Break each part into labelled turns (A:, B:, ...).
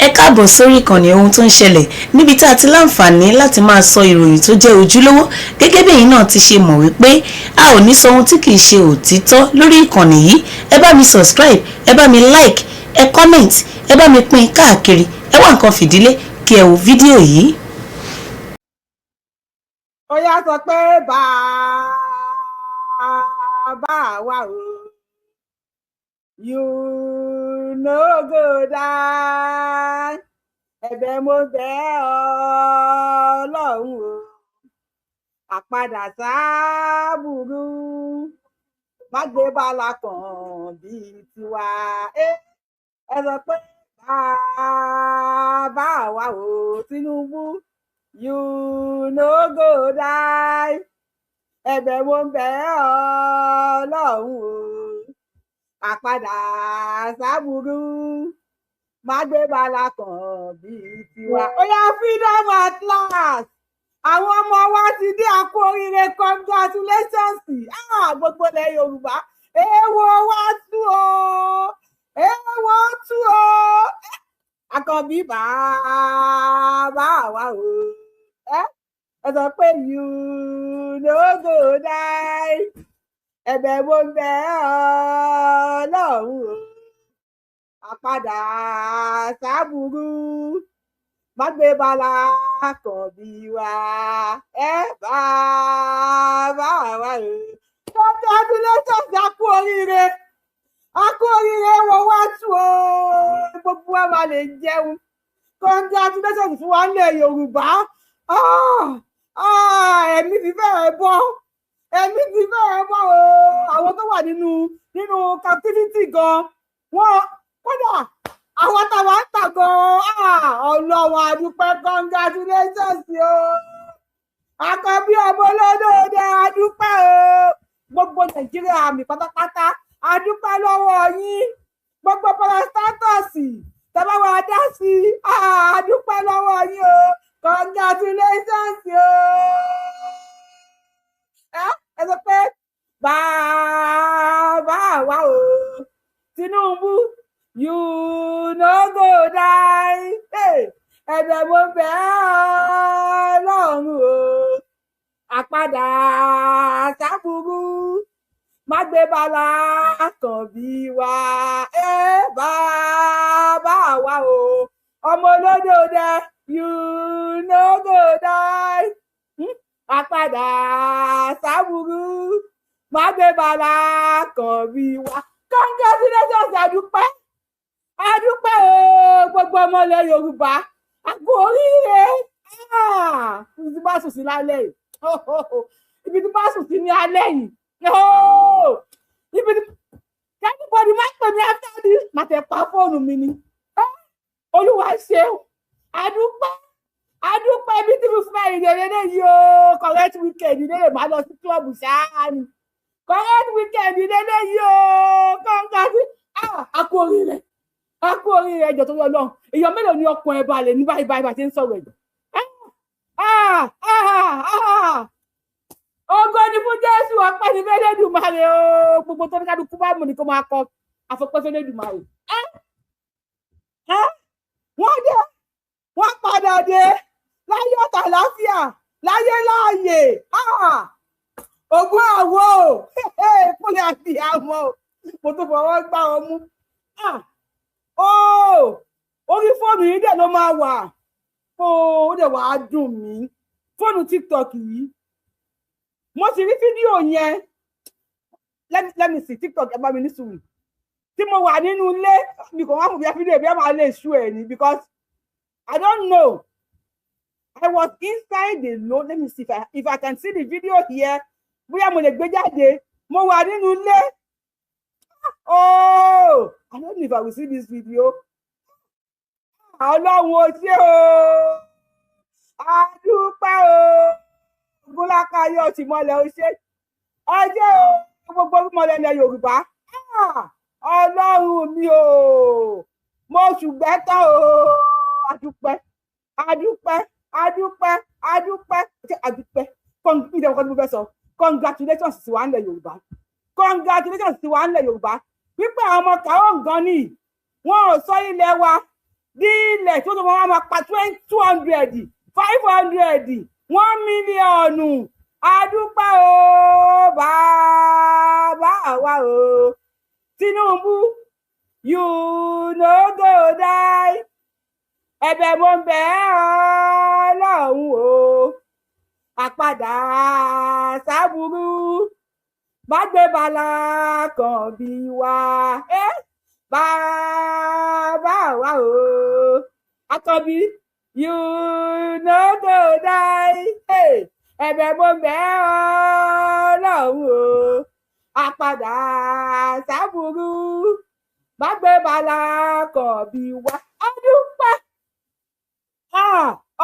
A: Ẹ káàbọ̀ sórí ìkànnì Ohun tó ń ṣẹlẹ̀, níbi tá a ti láǹfààní láti máa sọ ìròyìn tó jẹ́ ojúlówó. Gẹ́gẹ́ bí ẹ̀yin náà ti ṣe mọ̀ wípé a ò ní sọ ohun tí kìí ṣe òtítọ́ lórí ìkànnì yìí. Ẹ bá mi subscribe, ẹ bá mi like, ẹ comment, ẹ bá mi pín káàkiri. Ẹ wá nǹkan fìdílé kí ẹ wo fídíò yìí.
B: Ó yá, sọ pé bàbá wa o, you no go die. Ẹ̀bẹ̀ mo bẹ̀ ọ́, Ọlọ́run o, àpadà sábùrú má gbé bala kàn bíi tiwa. Ẹ sọ pé bàbá wa o, Tinubu, you no go die. Ẹ̀bẹ̀ mo bẹ̀ ọ́, Ọlọ́run o, àpadà sábúrú má gbé bala kàn bíi tiwa. Ó yá, freedom at last! Àwọn ọmọ wa ti dé. A kú oríire, congratulations! Ah, gbogbo ilẹ̀ Yorùbá, èèwọ̀ wá tú o, èèwọ̀ tú o. Àkànbí bàbá wa o, ẹ sọ pé you no go die. Ẹ̀bẹ̀ mo bẹ̀ ọ́, Ọlọ́run o, àpadà sábúrú má gbé bala kàn bí wa. Ẹ bàbá wa o, congratulations! A kú oríire, a kú oríire. Wọ́n wá tú o, gbogbo wa máa lè jẹun. Congratulations fún wa nílẹ̀ Yorùbá. Ẹ̀mí ti fẹ́ẹ̀ bọ́, ẹ̀mí ti fẹ́ẹ̀ bọ́ o. Àwọn tó wà nínú captivity gan, wọ́n kódà àwọn táwa ń tà gan-an. Ọlọ́run, àdúpẹ́. Congratulations o, Àkànbí ọmọ olódòdó, àdúpẹ́ o. Gbogbo Nàìjíríà àmì pátápátá, àdúpẹ́ lọ́wọ́ yín. Gbogbo parastatals tẹ́bá wa dá sí, àdúpẹ́ lọ́wọ́ yín o. Congratulations o. Ẹ sọ pé bàbá wa o, Tinubu, you no go die. Ẹ̀bẹ̀ mo bẹ̀ ọ́, lọ́run o, àpadà sábúrú má gbé bala kàn bí wa. Ẹ bàbá wa o, ọmọ olódòdó, you no go die. Àpadà sábúrú má gbé bala kàn bí wa. Congratulations! Àdúpẹ́, àdúpẹ́ o. Gbogbo ọmọ ilẹ̀ Yorùbá, a kú oríire. Ibi tí bá sùn sí lálẹ́ yìí, ibi tí bá sùn sí ní alẹ́ yìí, ibi tí anybody má pè mí after this, má tẹ pa fóònù mi ni. Olúwa ṣeun, àdúpẹ́, àdúpẹ́. Ibi tí mo fẹ́ ìrìn lélẹ́yìí o, correct weekend lè má lọ sí club ṣáá ni. Correct weekend lélẹ́yìí o. Kọ́ńtà a kú oríire, a kú oríire. Ẹjọ́ tó yọ lọ́hùn, èèyàn mélòó ni ọkàn ẹ balẹ̀ ní báyìí báyìí bá ṣe ń sọ̀rọ̀ ẹ̀? Ògo ni fún Jésù, ọpẹ́ ní f'Ẹlẹ́dùmarè o. Gbogbo tó ní kálukú bá mú ni kó máa kọ àfọpẹ́ f'Ẹlẹ́dùmarè. Wọ́n dé, wọ́n padà dé láyọ̀ tàlàáfíà, láyé láàyè. Ogún àwọ̀ kúnlẹ̀ àti àmọ́ mo tún fọwọ́ gbá wọn mú. Orí fóònù yìí dẹ̀ ló máa wà. Ó dẹ̀ wàá dùn mí, fóònù TikTok yìí, mo sì rí fídíò yẹn. Let me see TikTok. Ẹ bá mi ní sùúrù. Tí mo wà nínú ilé mi, kò wá mú bí fídíò bí a máa lè ṣú ẹ ní, because I don't know, I was inside the load. Let me see if I can see the video here, bóyá mo lè gbé jáde. Mo wà nínú ilé. Oh, I don't know if I will see this video. Ọlọ́run ò ṣe o, àdúpẹ́ o. Gúnlákàyọ̀ tìmọ̀lẹ̀ ò ṣe ọjọ́ o. Gbogbo mọ̀lẹ̀ ilẹ̀ Yorùbá, Ọlọ́run mi o, mo ṣùgbẹ́ tán o. Àdúpẹ́, àdúpẹ́, àdúpẹ́, àdúpẹ́, àdúpẹ́. Ìjọba kan tí mo fẹ́ sọ, congratulations sí wa nílẹ̀ Yorùbá, congratulations sí wa nílẹ̀ Yorùbá, wípé àwọn ọmọ kàó nǹkan ni wọn ò sọ ilẹ̀ wa. Dílẹ̀ tó tó máa pa 200, 500, 1 million. Adúpẹ́ o, bàbá wa o. Tinubu, you no go die. Ẹ̀bẹ̀ mo ń bẹ̀ Ọlọ́run o, àpadà sábúrú má gbé bala kan bí wa, bàbá wa o. Àkànbí, you no go die. Ẹ̀bẹ̀ mo bẹ̀ Ọlọ́run o, àpadà sábúrú má gbé bala kan bí wa. Adúpẹ́,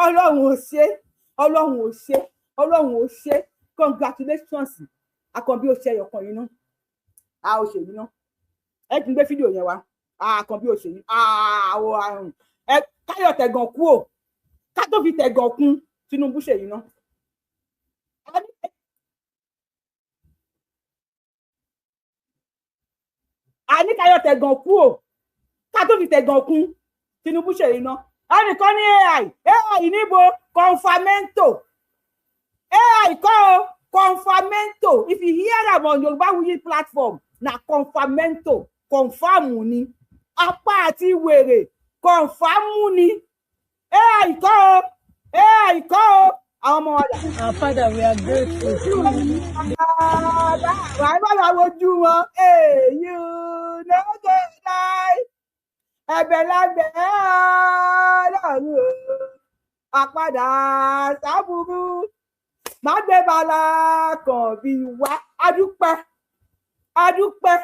B: Ọlọ́run ò ṣe, Ọlọ́run ò ṣe, Ọlọ́run ò ṣe. Congratulations, Àkànbí. Ó ṣe ẹyọkan yìí ná, a ò ṣèyí ná. Ẹ tún gbé fídíò yẹn wá. Àkànbí ò ṣèyí àwọn àrùn ẹ káyọ̀ tẹ̀gàn kú ò ká tó fi tẹ̀gàn kún. Tinubu ṣèyí ná. Àní káyọ̀ tẹ̀gàn kú ò ká tó fi tẹ̀gàn kún. Tinubu ṣèyí ná. Ẹnìkan ní AI. AI níbo? Confirmento. AI kọ́ o, confirmento. If you hear am on Yorùbáwùyí platform, na confirmento, confirm ni. Apá àti wèrè, confirm ni. AI kọ́ o, AI kọ́ o. Àwọn ọmọ wa dà.
C: Our Father, we are grateful.
B: Wàá bá wojú wọn. You no go die. Ẹ̀bẹ̀ lábẹ́ Ọlọ́run o, àpadà sábúrú má gbé bala kan bí wá. Adúpẹ́, adúpẹ́.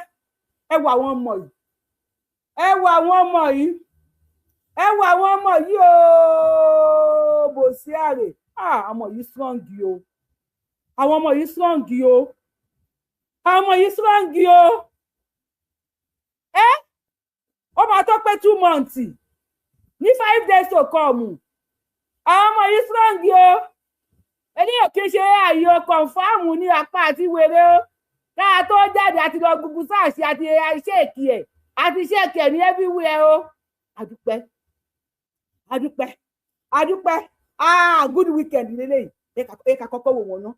B: Ẹ wo àwọn ọmọ yìí, ẹ wo àwọn ọmọ yìí, ẹ wo àwọn ọmọ yìí ooo. Bò sí àrè, ọmọ yìí strong o, àwọn ọmọ yìí strong o, àwọn ọmọ yìí strong o. Ẹ ó máa tó pé 2 months ní 5 days to come. Àwọn ọmọ yìí strong o. Eléyìí kì í ṣe ààyè, confirm ní apá àti wèrè o. Káà tó jáde àti lọ gbogbo sáàsì àti check ẹ̀, àti check ẹ̀ ní everywhere o. Adúpẹ́, adúpẹ́, adúpẹ́. Ah, good weekend lélẹ́yìí. Ẹ ká kọ́kọ́ wò wọ́n ná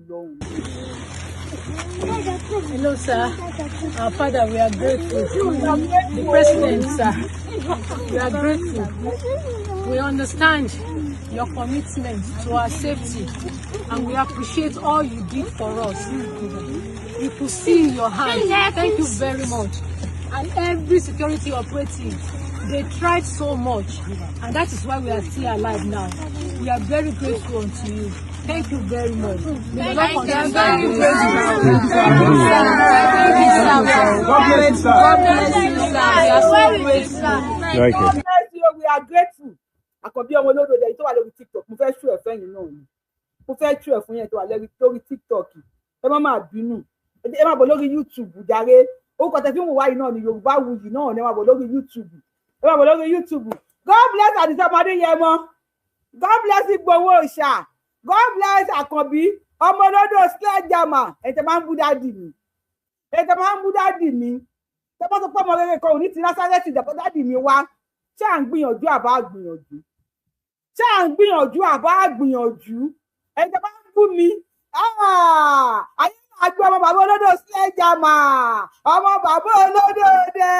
B: lọ́hùn.
C: Hello, sir. Our Father, we are grateful. The President, sir, we are grateful. We understand your commitment to our safety and we appreciate all you did for us. We could see your hand. Thank you very much. And every security operative, they tried so much, and that is why we are still alive now. We are very grateful unto you. Thank you very much. May the Lord continue to bless you. Thank you, sir.
D: God bless you, sir.
C: God bless you, sir. We are so grateful.
D: Thank you.
B: God bless you. We are grateful. Àkànbí ọmọ olódò jẹ́ tó wà lórí TikTok. Mo fẹ́ ṣú ẹ̀ fẹ́yìn náà ni. Mo fẹ́ ṣú ẹ̀ fún yẹn tó wà lórí TikTok. Ẹ má máa bínú. Ẹ má bọ̀ lórí YouTube jàre. Orúkọ tẹ fi ń wò wáyé náà ni Yorùbáwùyí náà ni. Ẹ má bọ̀ lórí YouTube. Ẹ má bọ̀ lórí YouTube. God bless Àdìsá Ọmọdéyẹmọ. God bless Ìgbòho Òòṣà. God bless Àkànbí ọmọ olódò sledgehammer. Ẹ tẹ máa ń bú daddy mi. Ẹ tẹ máa ń bú daddy mi. Tẹ bá sọ pé ọmọ rere kan ò ní ti Násárẹ́tì dàpọ̀ daddy mi wá. Ṣé à ń gbìyànjú àbá gbìyànjú? Ṣé à ń gbìyànjú àbá gbìyànjú? Ẹ tẹ máa ń bú mi. Ayé máa gbé ọmọ bàbá olódò sledgehammer. Ọmọ bàbá olódò dẹ.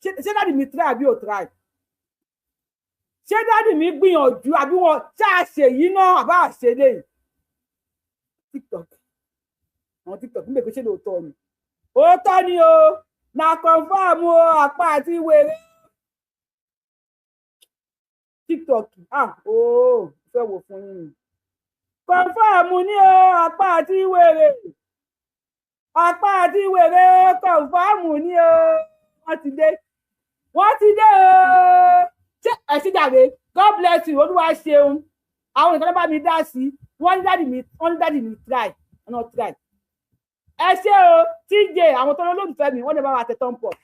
B: Ṣé daddy mi try àbí ò try? Ṣé daddy mi gbìyànjú àbí wọn ṣá a ṣe yìí náà àbá àṣẹ lè? TikTok, àwọn TikTok ń bè pé ṣé lóòótọ́ ni? Òótọ́ ni o, na confirm o, àpá àti wèrè. TikTok, ah ooo, fẹ́ wò fún yín ni. Confirm ni o, àpá àti wèrè, àpá àti wèrè, confirm ni o. Wọ́n ti dé, wọ́n ti dé o. Ṣé ẹ ṣe jàre? God bless you. Olúwa ṣeun. Àwọn nìkan ló bá mi dá sí. Wọ́n ní daddy mi, wọ́n ní daddy mi try, wọ́n náà try. Ẹ ṣé o, TJ. Àwọn tó lólùfẹ́ mi, wọ́n lè bá wa tẹ thumb up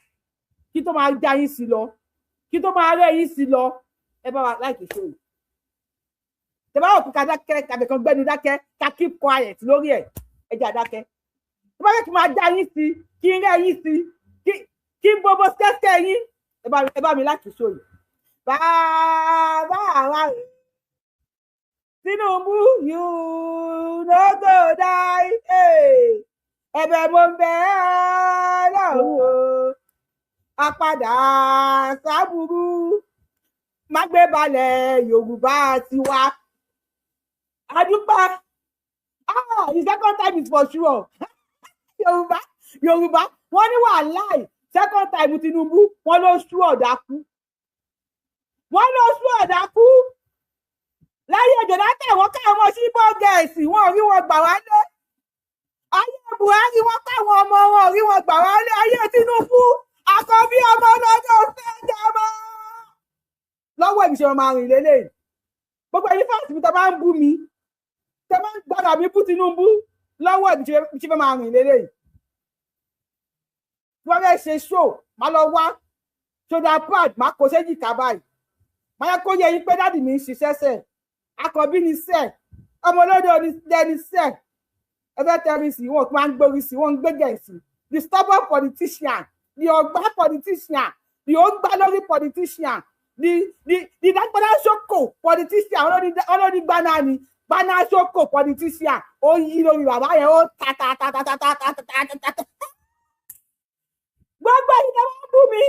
B: kí tó máa já yín sí lọ, kí tó máa rẹ́ yín sí lọ. Ẹ bá wa like show yìí. Tẹ bá wò pé ká dákẹ́ tàbí kan gbẹ́nu dákẹ́, ká keep quiet lórí ẹ̀, ẹ jẹ́ àdákẹ́. Tẹ bá fẹ́ kí máa já yín sí, kí n rẹ́ yín sí, kí n gbogbo skẹ́skẹ́ yín. Ẹ bá mi like show yìí. Bàbá wa Tinubu, you no go die. Ẹ̀bẹ̀ mo ń bẹ̀ ẹ́ lọ́hùn o, àpadà sábúrú má gbé balẹ̀ Yorùbá tiwa. Adúpẹ́. Ah, the second time is for sure. Yorùbá, Yorùbá, wọ́n ní wàhálà. Second time Tinubu, wọ́n ló sú ọ̀dà kú, wọ́n ló sú ọ̀dà kú. Láyé Jonathan, wọ́n káwọn sí bọ́gẹ̀ẹ́sì, wọn ò rí wọn gbà wálé. Ayé Buhari, wọ́n káwọn ọmọ wọn, ò rí wọn gbà wálé. Ayé Tinubu, àkọ́bí ọmọ lọ́dọ̀ fẹ́ jọmọ lọ́wọ́ ìbí ṣe wọn máa rìn lélẹ̀. Gbogbo ẹ̀yin fans mi tó máa ń bú mi, tó máa ń gbọ́dọ̀ mi bú Tinubu lọ́wọ́, ìbí ṣe fẹ́ máa rìn lélẹ̀. Tí wọ́n fẹ́ ṣe show, máa lọ wá shoulder pad, máa kó séjìká báyìí, máa yẹ kó yẹ yín pé daddy mi ń ṣiṣẹ́ sẹ̀, àkọ́bí ni sẹ̀, ọmọ olódò ni sẹ̀. Ẹ fẹ́ tẹ́rí sí wọn, máa ń gbórí sí wọn, ń gbégẹ̀ sí. The stubborn politician, the ọgbà politician, the ògbà lórí politician, the dágbádá soko politician, olórí gbaná ni gbaná soko politician. Ó yí lórí bàbá yẹn, ó ta ta ta ta ta ta ta ta ta ta. Gbogbo ìdá wọn bú mi,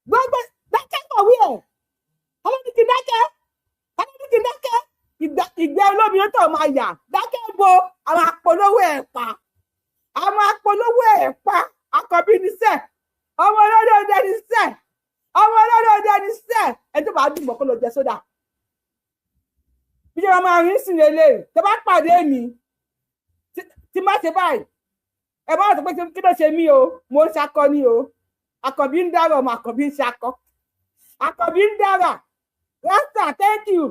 B: gbogbo dákẹ́ kọ̀wé ẹ̀. Ọlọ́ni ti dákẹ́, ọlọ́ni ti dákẹ́. Ìgbẹ́ olómi tó máa yà dákẹ́ bo. Àwọn apolówó ẹ̀ pa, àwọn apolówó ẹ̀ pa. Àkọ́bí ní sẹ́, ọmọ olódò ọdẹ ní sẹ́, ọmọ olódò ọdẹ ní sẹ́. Ẹni tó bá dùn mọ́, kó lọ jẹ sódà. Bí ṣe máa rìn sí lélẹ̀, tó bá pàdé mi, tí má ṣe báyìí, ẹ bá sọ pé kí ló ṣe mí o. Mo ń ṣakọ ni o. Àkọ́bí ń dára, ọmọ àkọ́bí ń ṣakọ, àkọ́bí ń dára. Rasta, thank you,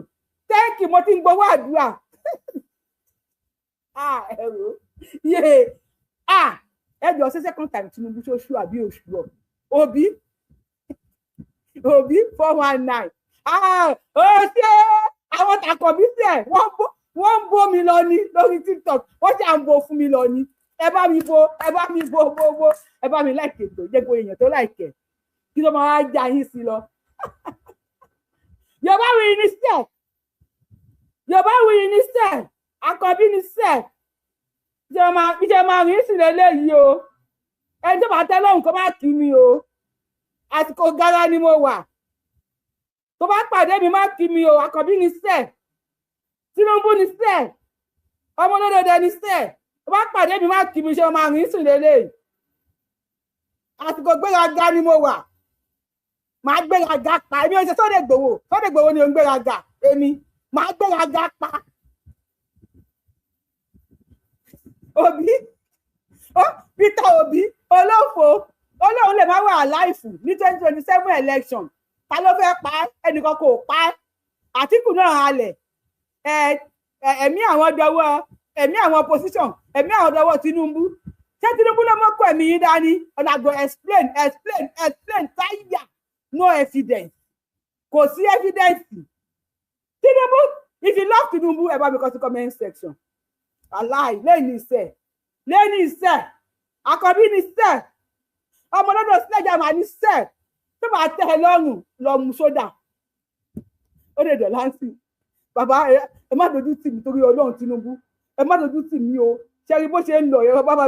B: thank you. Mo ti ń gbowó àdúrà. Ah, ẹ wò yé. Ah, ẹ jọ ṣe second time Tinubu, ṣó ṣú àbí oṣù ọ? Obi, Obi 419. Ah, ó ṣe àwọn tàkọ̀bí sẹ̀, wọ́n ń bó mi lọ ní lórí TikTok. Wọ́n ṣe à ń bo fún mi lọ ní. Ẹ bá mi bo, ẹ bá mi bo bo bo. Ẹ bá mi like ètò, jẹ́ kó èèyàn tó like kí ló máa já yín sí lọ. Yorùbá wuyì ní sẹ, Yorùbá wuyì ní sẹ, àkọ́bí ní sẹ. Bí ṣe máa rìn sí lélẹ́yìí o. Ẹni tó bá tẹ́ lọ́hùn, kó má kí mi o. Àsìkò gara ni mo wà. Tó bá pàdé mi, má kí mi o. Àkọ́bí ní sẹ, Tinubu ní sẹ, ọmọ olódòdó ní sẹ. Tó bá pàdé mi, má kí mi. Ṣe máa rìn sí lélẹ́yìí? Àsìkò gbéraga ni mo wà, màá gbéraga pa. Èmi ò ṣe Sunday Igboho. Sunday Igboho ni ò ń gbéraga, èmi màá gbéraga pa. Obi ó, Peter Obi olófo, olóhùn lè má wà láìfù ní 2027 election. Ta ló fẹ́ pa? Ẹnìkan kò pa. Àtìkù náà halẹ̀ ẹ̀mí àwọn dọwọ́, ẹ̀mí àwọn opposition, ẹ̀mí àwọn dọwọ́ Tinubu. Ṣé Tinubu ló mọ́kọ́ ẹ̀mí yín dání? Ọ̀nà àgọ́ explain, explain, explain táyà. No evidence, kò sí evidence. Tinubu, if you love Tinubu, ẹ bá mi kọ sí comment section. Aláì lẹ́yìn iṣẹ́, lẹ́yìn iṣẹ́, àkọ́bí ní sẹ́, ọmọ lọ́dọ̀ sílẹ̀jà máa ní sẹ́. Tó bá tẹ́ ẹ lọ́rùn, lọ mu sódà. Ó lè dẹ̀ láǹtì. Bàbá, ẹ má dojú tì mí torí Ọlọ́run. Tinubu, ẹ má dojú tì mí o. Ṣe rí bó ṣe ń lọ? Ẹ bá bá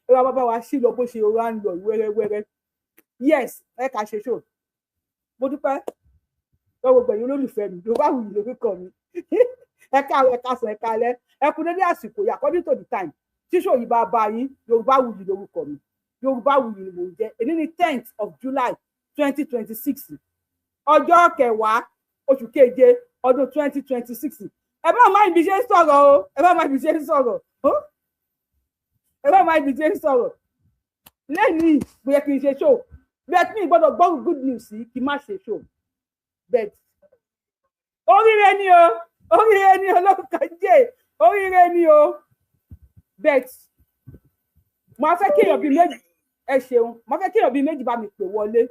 B: ẹ bá bá wa sí lọ bó ṣe rọra ń lọ wẹ́rẹ́wẹ́rẹ́. Yes, ẹ kà ṣe ṣò. Mo dúpẹ́ lọ́wọ́ gbẹ̀yìn olólùfẹ́ mi. Yorùbá Wuyì lórúkọ mi. Ẹ káàárọ̀, ẹ káàsán, ẹ káalẹ́, ẹ kú dédé àsìkò yìí according to the time tí show yìí bá bá yín. Yorùbá Wuyì lórúkọ mi, Yorùbá Wuyì ni mò ń jẹ́. Èní ní 10th of July 2026, ọjọ́ kẹwàá oṣù keje ọdún 2026. Ẹ bá má ibi ṣe ń sọ̀rọ̀ o, ẹ bá má ibi ṣe ń sọ̀rọ̀, ẹ bá má ibi ṣe ń sọ̀rọ̀ lẹ́nìí. Bóyá kí n ṣe show bẹ́ẹ̀, tí mi gbọ́dọ̀ gbọ́ good news sí kí n má ṣe show bẹ́ẹ̀. Oríire ni o, oríire ni o, lórúkọ jẹ́ oríire ni o. But mo fẹ́ kí èèyàn bíi méjì, ẹ ṣeun, mo fẹ́ kí èèyàn bíi méjì bá mi pè wọlé,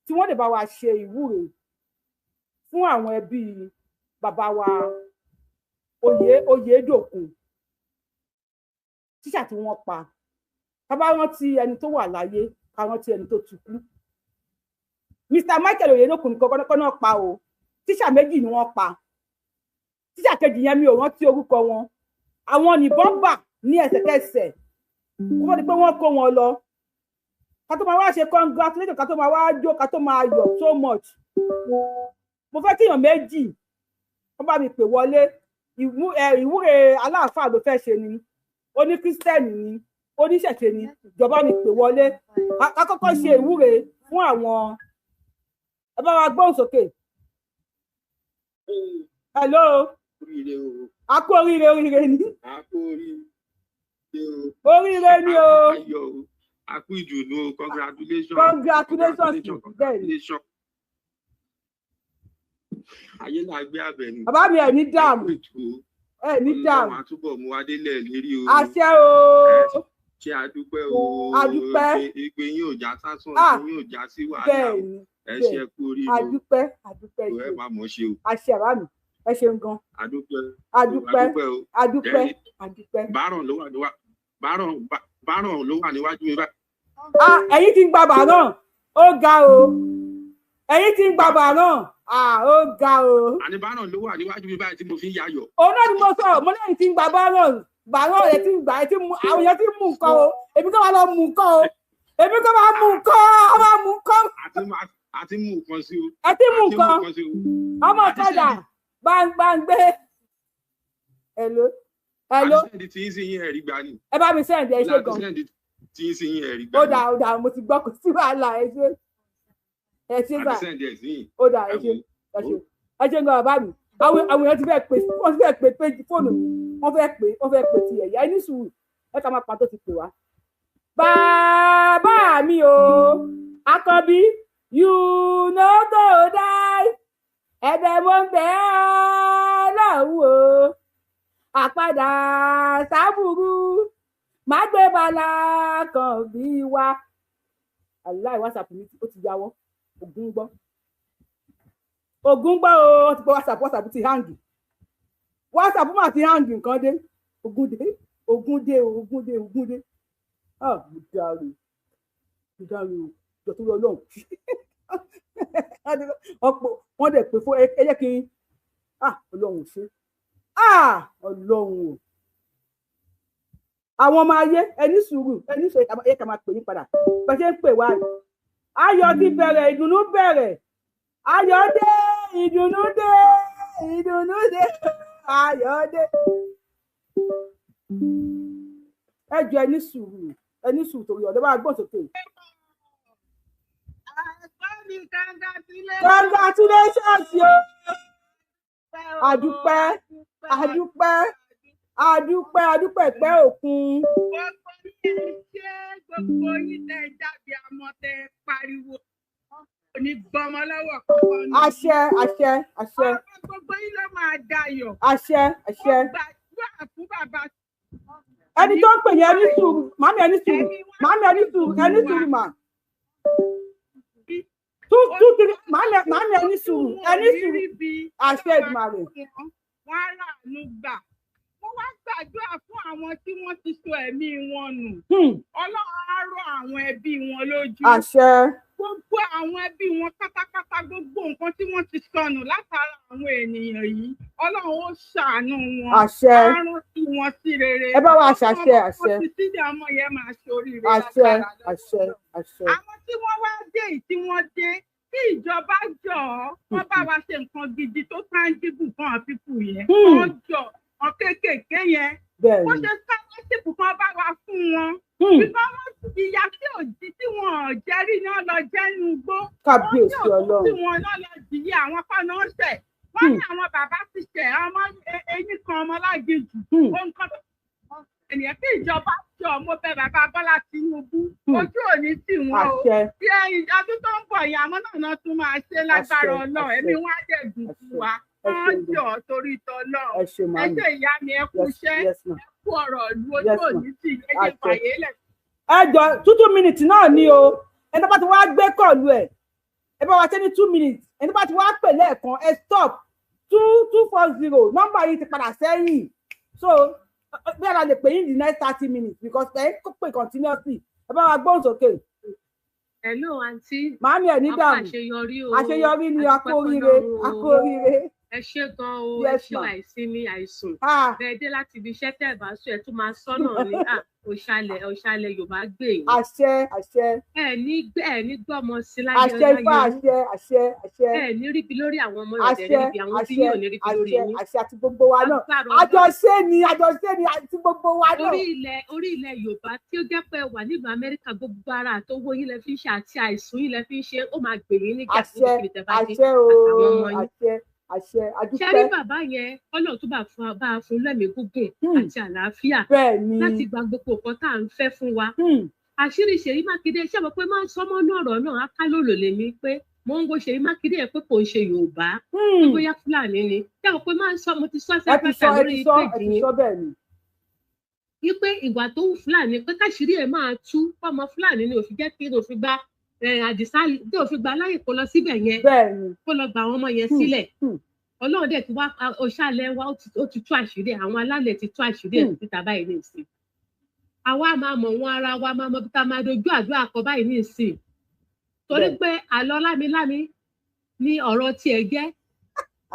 B: tí wọ́n lè bá wa ṣe ìwúre fún àwọn ẹbí bàbá wa Oyèdòkun, tíṣà tí wọ́n pa. Ká bá rántí ẹni tó wà láyé, ká rántí ẹni tó ti kú. Mr. Michael Oyedokun kọ́kọ́ náà pa o. Tíṣà méjì ni wọ́n pa. Tíṣà kejì yẹn mi ò rántí orúkọ wọn. Àwọn nìbọn bà ní ẹsẹ̀kẹsẹ̀ kó di pé wọ́n kó wọn lọ. Ká tó máa wá ṣe congratulation, ká tó máa wá jó, ká tó máa yọ̀ so much. Mo fẹ́ kíyàn méjì wọ́n bá mi pè wọlé. Ìwúre aláàfáà ló fẹ́ ṣe ni, oní Christian ni, oníṣẹ̀ṣe ni, ìjọba mi pè wọlé. Ká kọ́kọ́ ṣe ìwúre fún àwọn. Ẹ bá wa gbóhùn sókè. Hello. A kú oríire, oríire ni. Oríire ni o.
D: A kú ìdùnnú o, congratulations.
B: Congratulations, bẹ́ẹ̀ni.
D: Ayé là gbé abẹ ni.
B: Bàbá mi, ẹ ní dààmú, ẹ ní dààmú.
D: Ọlọ́run àtúbọ̀ mú wa délẹ̀ lérí o.
B: Àṣẹ o.
D: Ṣé a dúpẹ́ o.
B: A dúpẹ́.
D: Ìpè yín ò já sásán, ìpè yín ò já sí wàhálà. Ẹ ṣe kú oríire.
B: A dúpẹ́, a dúpẹ́.
D: Ẹ máa mọ̀ ṣe o.
B: Àṣẹ bàbá mi, ẹ ṣeun gan.
D: A dúpẹ́.
B: A dúpẹ́, a dúpẹ́, a dúpẹ́.
D: Báràn ló wà níwájú, báràn ló wà níwájú mi báyìí.
B: Ah, ẹ̀yin ti ń gba bàrán, ó ga o. Ẹ̀yin ti ń gba bàrán, ah, ó ga o.
D: Àní báràn ló wà níwájú mi báyìí tí mo fi ń yayọ̀.
B: Òun náà ni mo sọ, mo lẹ́yìn tí ń gba báràn, bàrán rẹ̀ ti ń gbà, ẹ ti mú àwọn èèyàn ti ń mú nǹkan o. Èmi kọ́ máa lọ mú nǹkan o. Èmi kọ́ máa mú nǹkan, ọ máa mú nǹkan.
D: Àti mú nǹkan sí o.
B: Ẹ ti mú nǹkan. Ọmọ ọ̀kadà gbàngbàngbé. Hello. Hello.
D: Àti send tí ń sin yín ẹ̀rí gbà ni.
B: Ẹ bá mi send, ẹ ṣe gan.
D: Àti send tí ń sin yín ẹ̀rí gbà
B: ni. Ó dà, ó dà, mo ti gbọ́, kò sí wàhálà, ẹ ṣe. Ẹ ṣe gbà.
D: Àti send ẹ̀ sí yín.
B: Ó dà, ẹ ṣe, ẹ ṣe. Ẹ ṣe gan bàbá mi. Àwọn èèyàn ti fẹ́ pè, wọ́n ti fẹ́ pè péjì fóònù mi. Wọ́n fẹ́ pè, wọ́n fẹ́ pè ti ẹ̀yà. Ẹ ní sùúrù. Ẹ ká máa pa tó ti pè wá. Bàbá mi o, Àkànbí, you no go die. Ẹ̀bẹ̀ mo ń bẹ̀ ọ́ lọ́hùn o. Àpadà sábúrú má gbé bala kan bí wa. Aláì WhatsApp mi ó ti yáwọ́. Ògún gbọ́, Ògún gbọ́ o. Ó ti pẹ́ WhatsApp, WhatsApp ti hang. WhatsApp mà ti hang. Nǹkan dé, Ògún dé, Ògún dé, Ògún dé, Ògún dé. Ah, mo dáre, mo dáre o, jọ tó lọ lọ́hùn. Ọ̀pọ̀ wọ́n dẹ̀ pé fún ẹ jẹ́ kí n, ah, Ọlọ́run ṣe, ah, Ọlọ́run o. Àwọn ọmọ ayé, ẹ ní sùúrù, ẹ ní sùúrù, ẹ kà máa pè yín padà bẹ́ẹ̀ ṣe ń pè wá yìí. Ayọ̀ ti bẹ̀rẹ̀, ìdùnnú bẹ̀rẹ̀, ayọ̀ dé, ìdùnnú dé, ìdùnnú dé, ayọ̀ dé. Ẹ jọ̀ọ́, ẹ ní sùúrù, ẹ ní sùúrù torí ọ̀dọ́ bá gbọ́n sókè. Congratulations yo. Adúpẹ́, adúpẹ́, adúpẹ́, adúpẹ́ pẹ́ òkun.
E: Gbogbo yín ṣe, gbogbo yín tẹ jáde àmọ́ tẹ pariwo ní gbọmọ lọ́wọ́ kọ́kọ́ ní.
B: Àṣẹ, àṣẹ, àṣẹ.
E: Ọ̀rọ̀ gbogbo yín ló máa dayọ̀.
B: Àṣẹ, àṣẹ.
E: Mo gbàdúrà fún bàbá.
B: Ẹni tó ń pè yẹn, ẹni sùúrù, màmí, ẹni sùúrù, màmí, ẹni sùúrù, ẹni sùúrù mà. Two, two, three, màmí, màmí, ẹni sùúrù, ẹni sùúrù. Àṣẹ Èdùmàrè.
E: Wọ́n á ràánú gbà. Mo wá gbàdúrà fún àwọn tí wọ́n ti sọ ẹ̀mí wọn nù. Ọlọ́run á rọ àwọn ẹbí wọn lójú.
B: Àṣẹ.
E: Gbogbo àwọn ẹbí wọn pátápátá, gbogbo nǹkan tí wọ́n ti sọnù látara àwọn ènìyàn yìí, Ọlọ́run ó ṣàánú wọn.
B: Àṣẹ.
E: Á rántí wọn sí rere.
B: Ẹ bá wa ṣàṣẹ, àṣẹ.
E: Wọ́n ti sílẹ̀ ọmọ yẹn máa ṣoríire.
B: Àṣẹ,
E: lágbára lọ́wọ́.
B: Àṣẹ, àṣẹ.
E: Àwọn tí wọ́n wá dé yìí tí wọ́n dé, kí ìjọba jọ ọ́, wọ́n bá wa ṣe nǹkan gidi tó tangible fún àwọn people yẹn. Wọ́n jọ wọn kéékèèké yẹn. Bó ṣe scholarship kan bá wa fún wọn. Bíkọ́ wọ́n ìyá tí ò jí tí wọn ò jẹ́rí náà lọ jẹ́ inú igbó.
B: Kábíyèsí Ọlọ́run.
E: Tí wọn náà lọ jìyà, àwọn kan náà ṣẹ̀. Wọ́n ní àwọn bàbá ti ṣẹ̀, ọmọ eyín kan ọmọ láginjù. Ohun kan tó ènìyàn kí ìjọba jọ, mo bẹ̀ bàbá Bọ́lá Tinubu. Ojú òní tì wọ́n o. Bí ẹyin ọdún tó ń bọ̀, ìyàmọ́ náà tún máa ṣe lágbára Ọlọ́run. Ẹ̀mí wọn á dẹ̀ dùn fún wa. Wọ́n jọ torí tọlọ́run.
B: Ẹ ṣé
E: Ẹ
B: màmí.
E: ṣé ìyá mi, ẹ kú iṣẹ́,
B: Yes, ma.
E: ẹ kú ọ̀rọ̀ ìlú, ojú
B: Yes, ma.
E: òní tì ẹ jẹ́
B: Àṣẹ.
E: fàyè lẹ̀.
B: Ẹ jọ, two two minutes náà ni o. Ẹni tó bá ti wá gbé call ẹ, ẹ bá wa ṣe ní 2 minutes. Ẹni tó bá ti wá pè lẹ́ẹ̀kan, ẹ stop. 2240 nọ́mbà yìí ti padà sẹ́yìn, so bí ara lè pè yín the next 30 minutes because ẹ ń pè continuously. Ẹ bá wa gbóhùn sókè.
C: Hello, aunty.
B: Màámi, ẹ̀ ní
C: A kú
B: dààmú.
C: Àṣeyọrí o.
B: Àṣeyọrí ni, a kú
C: Adúpẹ́
B: oríire,
C: fọ́lọ́run
B: a
C: o.
B: kú oríire.
C: Ẹ ṣé gan o, ẹ
B: Yes,
C: ṣé
B: ma.
C: àìsinmi àìsùn.
B: Ah,
C: Bẹ́ẹ̀ dé láti ibi iṣẹ́, tẹ́ ẹ̀ bá sùn, ẹ tún máa sọ́nà ni. Ah, òṣàlẹ̀ òṣàlẹ̀ Yorùbá gbè yín.
B: Àṣẹ, àṣẹ.
C: Ẹ ní gbé, ẹ ní gbọ́mọ sí láyé
B: Àṣẹ ifá.
C: láyé yín.
B: Àṣẹ, àṣẹ, àṣẹ.
C: Ẹ ní ríbi lórí àwọn ọmọ yọ̀dẹ̀,
B: Àṣẹ.
C: ríbi àwọn tí
B: Àṣẹ.
C: yín ò ní ríbi lórí
B: Àṣẹ.
C: yín.
B: Àṣẹ, àti gbogbo wa náà.
C: Agbára Ọlọ́run.
B: Àjọṣe ni, àjọṣe ni, àti gbogbo wa náà.
C: Orí ilẹ̀ Yorùbá tí ó jẹ́ pé ẹ wà nílùú Amẹ́ríkà, gbogbo ara àtowó yín lẹ fi ń ṣe àti àìsùn yín lẹ fi ń ṣe, ó máa gbè yín níjà
B: Àṣẹ.
C: níbikíbi tẹ́ bá dé
B: Àṣẹ o.
C: àtàwọn ọmọ yín.
B: Àṣẹ, àṣẹ.
C: Ṣe rí
B: Àdúpẹ́.
C: bàbá yẹn, Ọlọ́run tó bá fún bá a fún lẹ́mìí gígùn àti àlàáfíà
B: Bẹ́ẹ̀ ni.
C: láti gba gbogbo nǹkan tá à ń fẹ́ fún wa. Àṣírí Ṣèyí Mákindé, ṣé mo pé máa ń sọmọ ní ọ̀rọ̀ náà, akálòlò lèmi pé mo ń wo Ṣèyí Mákindé yẹn pé kò ń ṣe Yorùbá, pé bóyá Fúlàní ni. Ṣé mo pé máa ń sọ, mo ti sọ
B: Ẹ ti
C: sẹ́pẹ̀tà
B: sọ, ẹ
C: lórí
B: ti sọ, ẹ
C: péjì
B: ti
C: yẹn
B: sọ, bẹ́ẹ̀ ni.
C: Wípé ìwà tó ń Fúlàní, pé káṣírí ẹ̀ máa tú fọmọ Fúlàní ni òfin jẹ́ kí òfin gba Àdìsá tí òfin gba láyè kó lọ síbẹ̀ yẹn,
B: Bẹ́ẹ̀ ni.
C: kó lọ gba àwọn ọmọ yẹn sílẹ̀. Ọlọ́run dẹ̀ ti wá ọ̀ṣàlẹ̀ wa, ó ti tú àṣírí ẹ̀, àwọn alálẹ̀ ti tú àṣírí ẹ̀ síta báyìí ní ìsìn. Àwa máa mọ̀ wọn ara wa, máa mọ bí tá a máa dojú àdúrà kọ báyìí ní ìsìn, torí pé àlọ́ lámilámi ní ọ̀rọ̀ tiẹ̀ jẹ́.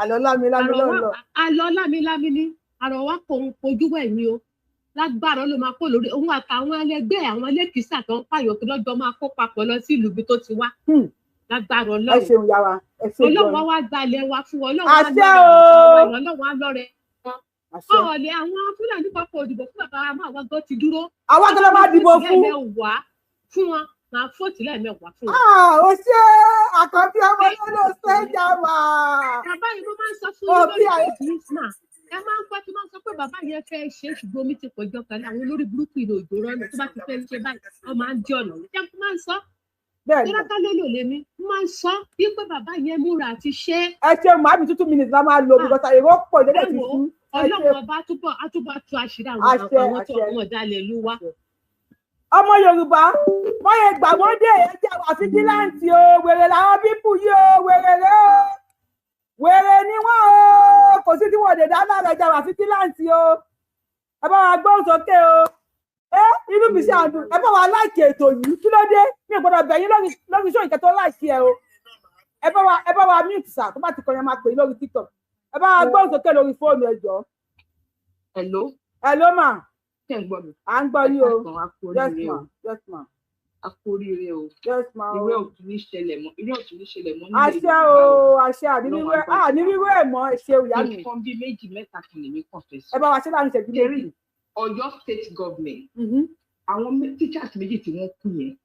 B: Àlọ́ lámilámi
C: Àrọ̀
B: lọ́lọ́.
C: Àlọ́ lámilámi ní àrọ̀ wa kò ń kojú wẹ̀ ni o. Lágbára ló máa kó lórí òun àtàwọn ẹlẹgbẹ́, àwọn ẹlẹ́kìsà tó ń pààyàn kí lọ́jọ́ máa kó papọ̀ lọ sí ìlú ibi tó ti wá. Lágbára
B: Ẹ
C: Ọlọ́run.
B: ṣeun yàrá, ẹ ṣeun
C: Ọlọ́run
B: gan.
C: á wá gbalẹ̀ wa fún wọn. Ọlọ́run á
B: Àṣẹ
C: lọ́rẹ̀
B: o.
C: bàbá wa, Ọlọ́run á lọ́rẹ̀ wọn.
B: Àṣẹ.
C: Ọ̀lẹ̀ àwọn Fúlàní papọ̀ òdìbò fún bàbá wa mọ́, àwọn gan ti dúró.
B: Àwa tó lọ máa dìbò fún.
C: Lẹ́ẹ̀mẹ́wàá fún wọn, máa vote lẹ́ẹ̀mẹ́wàá fún wọn.
B: Ah, ó ṣe àkànbí ọmọ lọ́lọ́ sẹ́jà wà.
C: Bàbá yìí, mo máa ń sọ fún
B: Ọ
C: yín
B: bí
C: lórí
B: àyè.
C: péjì mà, ẹ máa ń gbọ́ tí máa ń sọ pé bàbá yẹn fẹ́ ṣe é, ṣùgbọ́n omi ti pọ̀jọ kan, àwọn olórí burúkú ìlú òjò rọ́nà tó bá ti fẹ́ ṣe báyìí, wọ́n máa ń dí ọ̀nà. Ṣé mo máa ń sọ?
B: Bẹ́ẹ̀ ni.
C: Tọ́láká ló lò lémi, mo máa ń sọ wípé bàbá yẹn múra àti ṣe é.
B: Ẹ ṣeun màámi, 2 minutes la máa lò because èrò pọ̀ ìdẹ́dẹ̀
C: Ẹ
B: ti
C: wò ó,
B: sú. Ẹ
C: Ọlọ́run
B: ṣe.
C: ọba túbọ̀ á túbọ̀ tú àṣírí àwọn
B: Àṣẹ,
C: àwọn tó
B: àṣẹ.
C: àwọn ọ̀dàlẹ̀ ìlú wa.
B: Ọmọ Yorùbá, wọ́n yẹ gbà wọ́n dé, ẹ jẹ́ wà vigilant o. Wèrè làwọn people yìí o, wèrè rẹ o, wèrè ni wọ́n o, kò sí tí wọ́n lè dá lára. Ẹ jẹ́ wà vigilant o. Ẹ bá wa gbóhùn sókè o. Ẹ inú mi ṣe àdùn, ẹ bá wa like ètò yìí. Kí ló dé? Mi ò gbọ́dọ̀ bẹ̀ yín lórí iṣẹ́ ìkẹtọ́ like ẹ o. Ẹ bá wa mute sà, tó bá ti kọyàn máa pè yín lórí TikTok. Ẹ bá wa gbóhùn sókè lórí fóònù, ẹ jọ̀ọ́.
F: Hello.
B: Ẹ ló mà.
F: Ṣé ń gbọ́ mi?
B: À ń gbọ́ yín o.
F: Ẹ káàsán, a kú
B: Yes
F: oríire
B: ma.
F: o.
B: Yes ma.
F: A kú oríire o.
B: Yes ma o.
F: Irú ẹ̀ ò tún ní ṣẹlẹ̀ mọ́. Irú ẹ̀ ò tún ní ṣẹlẹ̀ mọ́ nílẹ̀
B: Àṣẹ
F: Yorùbá
B: o.
F: o.
B: Àṣẹ, àní
F: Ọlọ́run
B: wíwẹ́
F: á gbàdúrà.
B: àní wíwẹ́ ẹ̀ mọ́. Ẹ ṣeun ìyá mi.
F: Nǹkan bíi méjì mẹ́ta kan lèmi kàn fẹ́ sọ.
B: Ẹ bá wa ṣe láàrin ìṣẹ́jú
F: Ṣeré
B: 2.
F: Ọ̀yọ́ state government, àwọn teachers méjì tí wọ́n kú yẹn,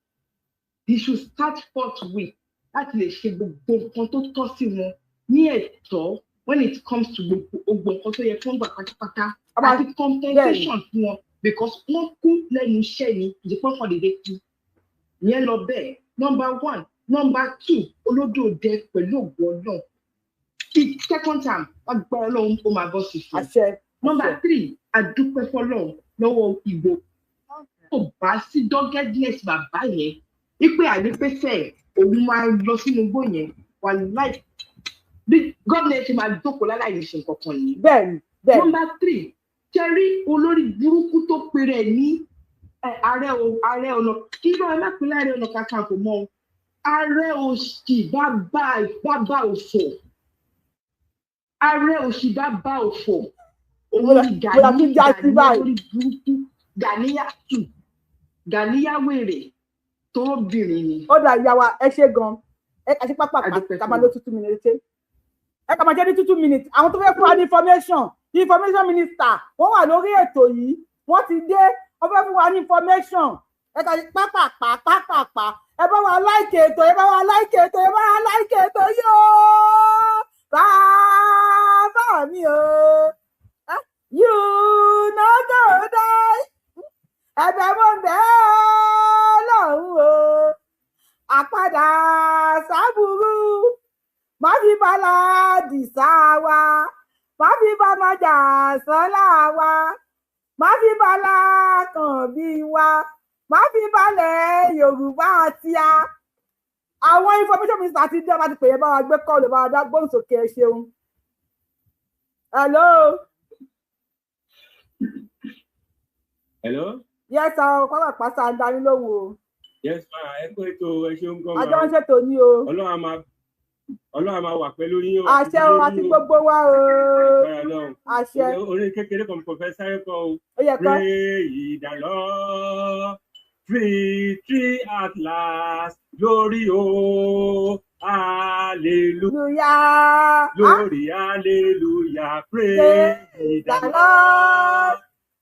F: they should start forthwith láti lè ṣe gbogbo nǹkan tó tọ́ sí wọn ní ẹ̀tọ́ when it comes to gbogbo nǹkan tó yẹ kí wọ́n gbà pátápátá àti compensation fún wọn, because wọ́n kú lẹ́nu iṣẹ́ ni, ìdìpọ̀ kan dédé kú ìyẹn lọ bẹ́ẹ̀. Number one. Number two, Olódòdẹ, pẹ̀lú ògbó Ọlọ́run, the second time, wọ́n gbọ́ Ọlọ́run, ó máa bọ́ sí fún.
B: Àṣẹ.
F: Number three, adúpẹ́ fọlọ́run lọ́wọ́ ìgbò kò bá sí doggedness bàbá yẹn wípé ànípẹ́sẹ̀ òun máa lọ sínú igbó yẹn, wà láì bí gómìnà ṣe máa jókòó láláì ní ṣe nǹkan kan yìí.
B: Bẹ́ẹ̀ni, bẹ́ẹ̀ni.
F: Number three, ṣẹ́rí olórí burúkú tó péré ní ààrẹ ààrẹ ọ̀nà kí ló, ẹ má pè láàrẹ ọ̀nà kakanfò mọ́ o, ààrẹ òṣì bàbá bàbá òfò, ààrẹ òṣì bàbá òfò, òun ni
B: Bóyá
F: Gani.
B: tún já sí
F: Gani
B: báyìí.
F: olórí burúkú, Ganiyatu, Ganiyawèrè tóbìnrin ni.
B: Ó dà, ìyá wa, ẹ ṣe gan. Ẹ kà sí pápá
F: Adúpẹ́
B: ká
F: fún
B: máa
F: mi.
B: lo 2 minutes ṣe. Ẹ kà máa jẹ́ ní 2 minutes. Àwọn tó fẹ́ fún wa ní information, information minister, wọ́n wà lórí ètò yìí, wọ́n ti dé, wọ́n fẹ́ fún wa ní information. Ẹ kà sí pápá pápá. Ẹ bá wa like ètò, ẹ bá wa like ètò, ẹ bá wa like ètò yìí o. Bàbá mi o, you no go die. Ẹ̀bẹ̀ mo bẹ̀ ọ́ lọ́hùn o, àpadà sábúrú má fi bala dìsá wa, má fi bàmájà sọ́lá wa, má fi bala kàn bí wa, má fi balẹ̀ Yorùbá tíá. Àwọn information minister ti dé, ọba ti pè é, bá wa gbé call, bá wa dá gbóhùn sókè. Ẹ ṣeun. Hello.
D: Hello.
B: Yes sir, pápá pàṣẹ ń dání lóhùn o.
G: Yes ma, ẹ kú ètò, ẹ ṣeun gan ma.
B: Àjọ ń ṣètò ní o.
G: Ọlọ́run á máa wà pẹ̀lú yín o.
B: Àṣẹ o, àti gbogbo wa o. Àṣẹ.
G: Orin kékeré kan kò fẹ́ sáré kọ o.
B: Ó yẹ kọ́.
G: Pray the Lord, victory at last, glory o, hallelujah. Glory, hallelujah, praise the Lord,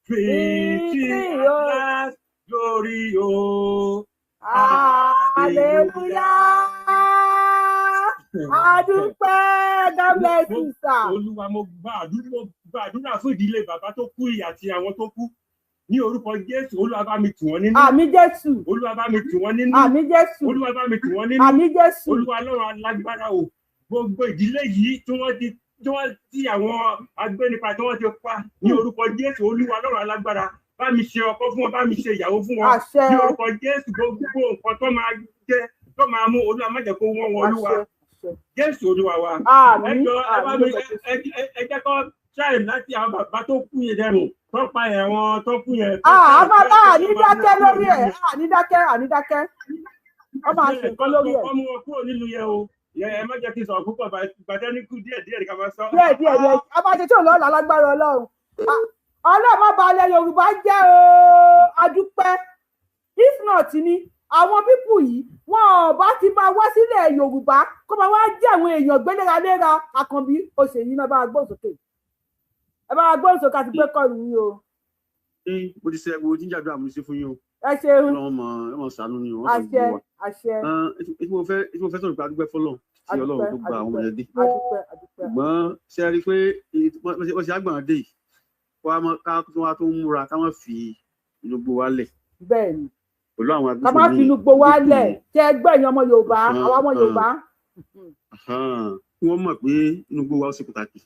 G: victory at last, glory o,
B: hallelujah. Adúpẹ́, God bless you sir.
G: Olúwa, mo gbàdúrà fún ìdílé bàbá tó kú ìyá àti àwọn tó kú ní orúkọ Jésù. Olúwa bá mi tù wọ́n nínú.
B: Àmín Jésù.
G: Olúwa bá mi tù wọ́n nínú.
B: Àmín Jésù.
G: Olúwa bá mi tù wọ́n nínú.
B: Àmín Jésù.
G: Olúwa Ọlọ́run alágbára o, gbogbo ìdílé yìí tí wọ́n ti tí wọ́n tí àwọn agbẹnipa tí wọ́n ti pa ní orúkọ Jésù, Olúwa Ọlọ́run alágbára bá mi ṣe ọkọ fún wọn, bá mi ṣe ìyàwó fún wọn ní orúkọ Jésù. Gbogbo nǹkan tó máa jẹ tó máa mú, Olúwa má jẹ́ kó wọ́n wọn, Olúwa Jésù Olúwa wa. Ẹ jọ ẹ bá mi ẹ jẹ́ kó ṣáì láti àwọn bàbá tó kú yẹn dẹrùn tó pa ẹ̀wọ̀n tó kú yẹn.
B: Àní dákẹ́ lórí ẹ̀, àní dákẹ́, àní dákẹ́, wọ́n máa ṣe nǹkan lórí ẹ̀.
G: Kọ́ mú wọn kúrò nílùú yẹn o, ẹ má jẹ́ kí n sọ̀rọ̀ púpọ̀, bàtẹ́ ní kú díẹ̀ díẹ̀ ká máa sọ.
B: Díẹ̀ díẹ̀ díẹ̀, a máa ṣe tí ò lọ́ọ̀lá lágbára Ọlọ́run. Ọlọ́run má balẹ̀ Yorùbá jẹ́ o, adúpẹ́. If not ni àwọn pípù yìí wọn ò bá ti máa wá sílẹ̀ Yorùbá kó máa wá jẹ́ àwọn èèyàn gbé léraléra. Àkànbí oṣù yìí náà bá gbóhùn sókè, ẹ bá gbóhùn sókè àti pé kọlù yín o.
H: Mo ti ṣe ẹgbẹ́ ojú àdúrà mo ṣe fún yín o.
B: Ẹ ṣeun.
H: Ọlọ́run mọ̀ ẹ mọ̀ ṣàánú ni o.
B: Àṣẹ, àṣẹ.
H: Ètí mo fẹ́ sọ̀rọ̀ pé adúpẹ́ fọlọ́run tí Ọlọ́run tó gba àwọn ọmọdé dé. Ṣùgbọ́n ṣe rí i pé wọ́n ṣe àgbọ̀n dé yìí ká tó wá tó ń múra ká má fi inú gbó wa lẹ̀.
B: Bẹ́ẹ̀ni.
H: Pẹ̀lú àwọn agbófinró
B: ká má fi inú gbó wa lẹ̀ tẹ́ ẹgbẹ́ ẹ̀yin ọmọ Yorùbá, àwa ọmọ Yorùbá.
H: Kí wọ́n mọ̀ pé inú gbó wa ó ṣe pàtàkì,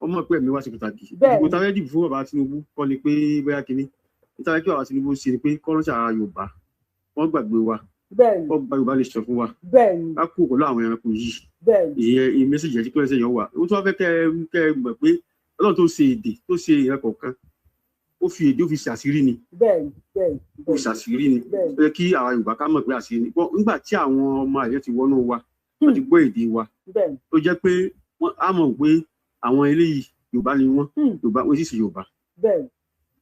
H: wọ́n mọ̀ pé ẹ̀mí wa ṣe pàtàkì. Ìdìbò tá a fẹ́ dìbò fún bàbá Tinubu kọ́ ni pé bóyá kínní níta kí bàbá Tinubu ṣe ni pé kọ́rọ́ṣà ara Yorùbá wọ́n gbàgbé wa, wọ́n gba Yorùbá lè sọ fún wa ká kú pẹ̀lú àwọn ẹranko yìí. Ìyẹn mẹ́sàgì ẹ̀jí pẹ́ẹ́sẹ̀ yẹn wà. Ó tún wá fẹ́ kẹ́ ẹ mọ̀ pé Ọlọ́run tó ṣe èdè tó ṣe ìran kọ̀ọ̀kan ó fi èdè ó fi ṣàṣírí ni, ó fi ṣàṣírí ni. Ó yẹ kí àwa Yorùbá ká mọ̀ pé àṣírí ni. Nígbà tí àwọn ọmọ àyẹ̀ ti wọnú wa, wọ́n ti gbọ́ èdè wa, tó jẹ́ pé wọ́n á mọ̀ pé àwọn eléyìí Yorùbá ni wọ́n, Yorùbá wọ́n sì ṣe Yorùbá.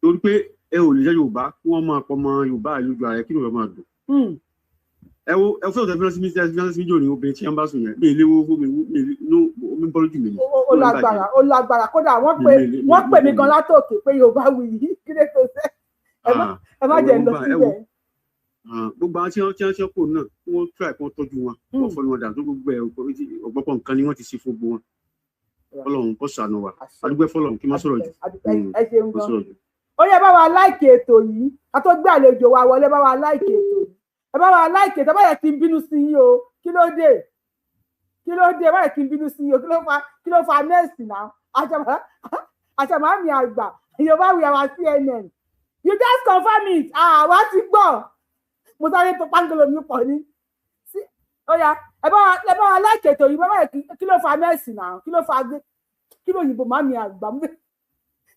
H: Torí pé ẹ ò lè jẹ́ Yorùbá kí wọ́n máa pọmọ Yorùbá lójú ara ẹ kí Yorùbá máa dùn. Ẹ wo ẹ fẹ́ òtẹ́ fínánsì míjò ní obìnrin tí wọ́n bá sùn yẹn mi léwó fún mi ní omi bọ́ lójú mi ni.
B: Ó lágbára, ó lágbára. Kódà wọ́n pè mí gan látòkè pé Yorùbá wù yìí kí lè tó sẹ́ ẹ má jẹ́ lọ síbẹ̀.
H: Gbogbo àwọn tí wọ́n kò náà kí wọ́n tíra kí wọ́n tọ́jú wọn, wọ́n fọ́ ni wọn dà tó gbogbo ẹ̀ ọ̀pọ̀pọ̀ nǹkan ni wọ́n ti ṣe fún gbogbo wọn. Ọlọ́run kó ṣàánú wa, adúgbò fọ́lọ́run kí má sọ̀rọ̀ jù.
B: Ẹ ṣeun gan. Ó yẹ bá wa láìkè ètò yìí ká tó gbé àlejò wa wọlé, bá wa láìkè ètò yìí, ẹ bá wa láìkè ètò. Báyẹ̀ kí n bínú sí yín o, kí ló dé, kí ló dé, báyẹ̀ kí n bínú sí yín o, kí ló fa nẹ́ẹ̀sì náà? Àṣàmàmì àgbà Yorùbá we our CNN, you just confirm it. Àwa ti gbọ́, mo sáré tó pàǹgolo mi pọ̀ ní. Ó yá ẹ bá wa láìkè ètò yìí. Báyẹ̀ kí ló fa nẹ́ẹ̀sì náà, kí ló fa kí ló òyìnbó màmí àgbà mú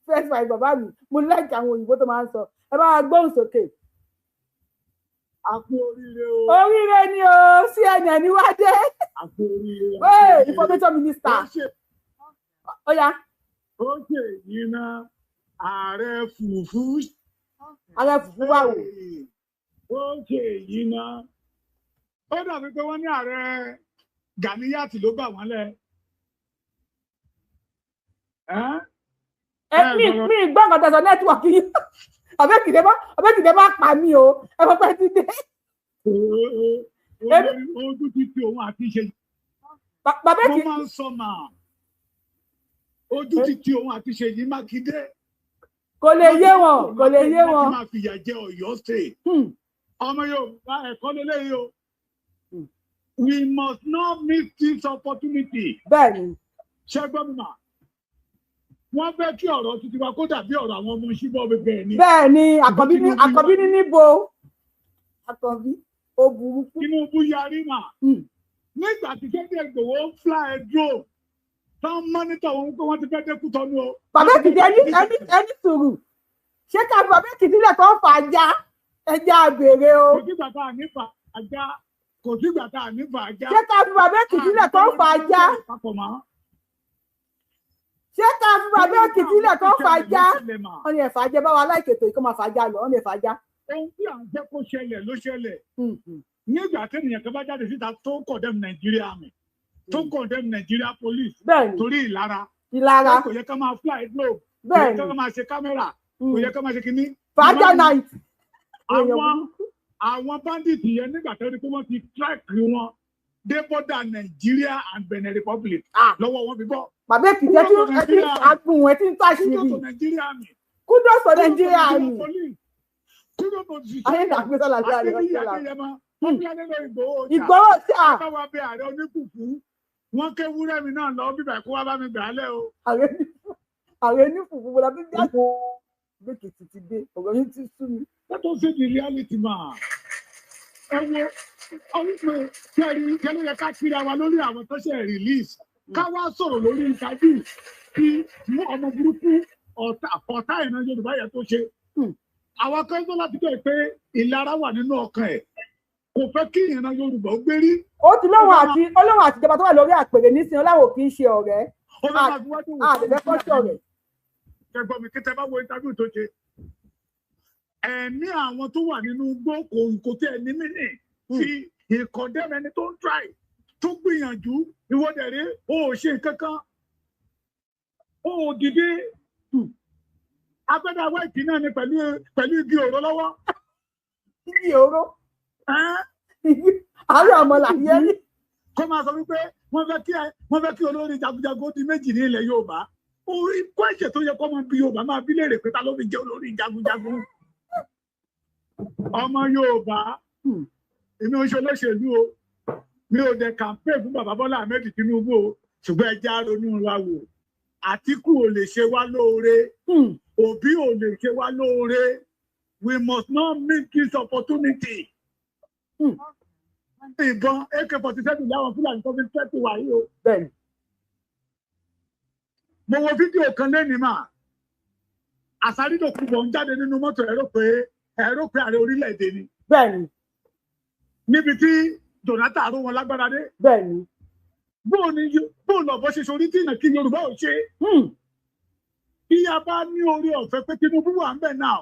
B: first wife bàbá mi, mo like àwọn òyìnbó tó máa ń sọ. Ẹ bá wa gbóhùn sókè.
I: A kú oríire o.
B: Oríire ni o, CNN wá dé.
I: A kú oríire.
B: Hey, information minister. Ó yá.
I: Ó ṣe yìí ná ààrẹ fùfú.
B: Ààrẹ fùfú wà wò.
I: Ó ṣe yìí ná. Ó dàbí pé wọ́n ní ààrẹ Ganiyat ló gbà wọ́n lẹ̀.
B: Mi gbọ́ nǹkan tẹ̀sán nẹ́tíwọ̀kì yìí, ọ̀bẹ́kìdé bá pa mí o, ẹ fọ́ pẹ́ ti dé.
I: Ojú ti ti òun àti ṣe. Mo máa ń sọ mà, ojú ti ti òun àti Ṣèyí Mákindé.
B: Kò lè yé wọn, kò lè yé wọn.
I: Láti máa fìyà jẹ Ọ̀yọ́ state. Ọmọ Yorùbá ẹ̀kọ́ lélẹ́yìí o. We must not miss this opportunity.
B: Bẹ́ẹ̀ni.
I: Ṣé gbọ́ mi mà? Wọ́n fẹ́ kí ọ̀rọ̀ tuntun wa kó dàbí ọ̀rọ̀ àwọn ọmọ ṣíbọ̀ bẹ́ẹ̀ ni.
B: Bẹ́ẹ̀ ni Àkànbí ní níbo Àkànbí ó burúkú.
I: Tinubu yarí mà. Nígbà tí Sunday Igboho ń fly drone tán mọ́nítọ̀ wọn pé wọ́n ti fẹ́ dẹ́kun tọ́nu o.
B: Bàbá Èkìtì ẹni sùúrù, ṣé ká bàbá Èkìtì lẹ̀ tó ń fa ajá ẹja àbèrè o.
I: Kò sí bàbá nípa. Ajá kò sígbà tá a ní fà á já.
B: Ṣé ká fi bàbá Èkìtì lẹ̀ kó fà á já? Ṣé ká fi bàbá Èkìtì lẹ̀ kó fà á já? Wọ́n ní ẹ̀fà jẹ́ báwa láìkètò yìí kó máa fà á já lọ, wọ́n ní ẹ̀fà já.
I: Ohun tí à ń fẹ́ kó ṣẹlẹ̀ ló ṣẹlẹ̀. Nígbà tí ènìyàn kan bá jáde síta tó ń condemn Nàìjíríà mi, tó ń condemn Nàìjíríà police torí ìlara.
B: Ìlara.
I: Kò yẹ ká máa fly globe. Kò yẹ ká máa ṣe kámẹ́rà. Kò yẹ ká máa ṣe kinní.
B: Fàájà night.
I: Àwọn bandit yẹn nígbà tó rí pé wọ́n ti track wọn dé border Nigeria and Benin Republic lọ́wọ́ wọn fi bọ́.
B: Bàbá Èkìtì ẹ ti agbóhùn ẹ ti ń tàṣírí.
I: Kudos to Nigeria army.
B: Kudos to Nigeria army.
I: Kudos to Nigeria.
B: Ayé ìdàgbé sọ́la sí àlè
I: ọ̀sẹ̀ la.
B: Ìgbòho sí à.
I: Báwa bẹ ààrẹ oníkùkù, wọ́n ké wúrẹ́ mi náà lọ bíbà kó wá bá mi gbà á lẹ́ o.
B: Ààrẹ oníkùkù bọ́lá bí bí àgbẹ̀ Èkìtì ti dé, ọ̀rọ̀ yín ti sú mi.
I: That was the reality ma. Ẹ wo ọ̀hún kẹrin kẹrin yẹ ká kiri àwa lórí àwọn tó ṣe release ká wá sọ̀rọ̀ lórí interview kí mú ọmọ burúkú ọ̀tá ìran Yorùbá yẹn tó ṣe. Àwọn kan tó láti jẹ́ pé ìlara wà nínú ọkàn ẹ̀, kò fẹ́ kí ìran Yorùbá ó gbérí.
B: Ó ti lóhun àti olóhùn àtijọba tó wà lórí àpèrè nísìnyí ọláwọ̀ kì í ṣe ọ̀rẹ́. Àdẹ̀fẹ́ kọ́ sí ọ̀rẹ́.
I: Kẹgbọ́n mi kí tẹ bá wo interview tó ṣe. Ẹ̀mí àwọn tó wà nínú igbó kò tẹ̀ ní mí nì tí ìkọ̀dẹ́mẹ ẹni tó ń try tó gbìyànjú ìwọ́dẹ̀rẹ́ o ò ṣe nǹkan kan o ò dìde agbẹ́dá wáìtì náà ni pẹ̀lú igi òró lọ́wọ́.
B: Igi òró àárẹ̀ ọmọ làyé rí.
I: Kó máa sọ wípé wọ́n fẹ́ kí olórí jagunjagun di méjì ní ilẹ̀ Yorùbá. Orí kó ẹ̀ṣẹ̀ tó yẹ kó máa bí Yorùbá máa bí léèrè pé ta ló fi jẹ́ olórí jagunjagun. Ọmọ Yorùbá, èmi ò ṣe olóṣèlú o, mi ò dẹ̀ campaign fún bàbá Bọ́lá Ahmed Tinubu o, ṣùgbọ́n ẹ já ronú wa wò. Àtíkù ò lè ṣe wá lóore, Òbí ò lè ṣe wá lóore. We must not miss this opportunity. Ìbọn AK-47 láwọn Fúlàní tó fi ń tẹ́tù wá yìí o. Mo wo fídíò kan lẹ́nìí mà, Àsárídòkúbọ̀ ń jáde nínú mọ́tò ẹ̀rọ pé ààrẹ orílẹ̀-èdè ni.
B: Bẹ́ẹ̀ni.
I: Níbi tí Jonathan ró wọn lágbára dé.
B: Bẹ́ẹ̀ni.
I: Bóun lọ̀bọ̀ ṣe sorí tí ìnàkí Yorùbá ò ṣe. Bí a bá ní orí ọ̀fẹ́ pé Tinubu wà ń bẹ̀ náà,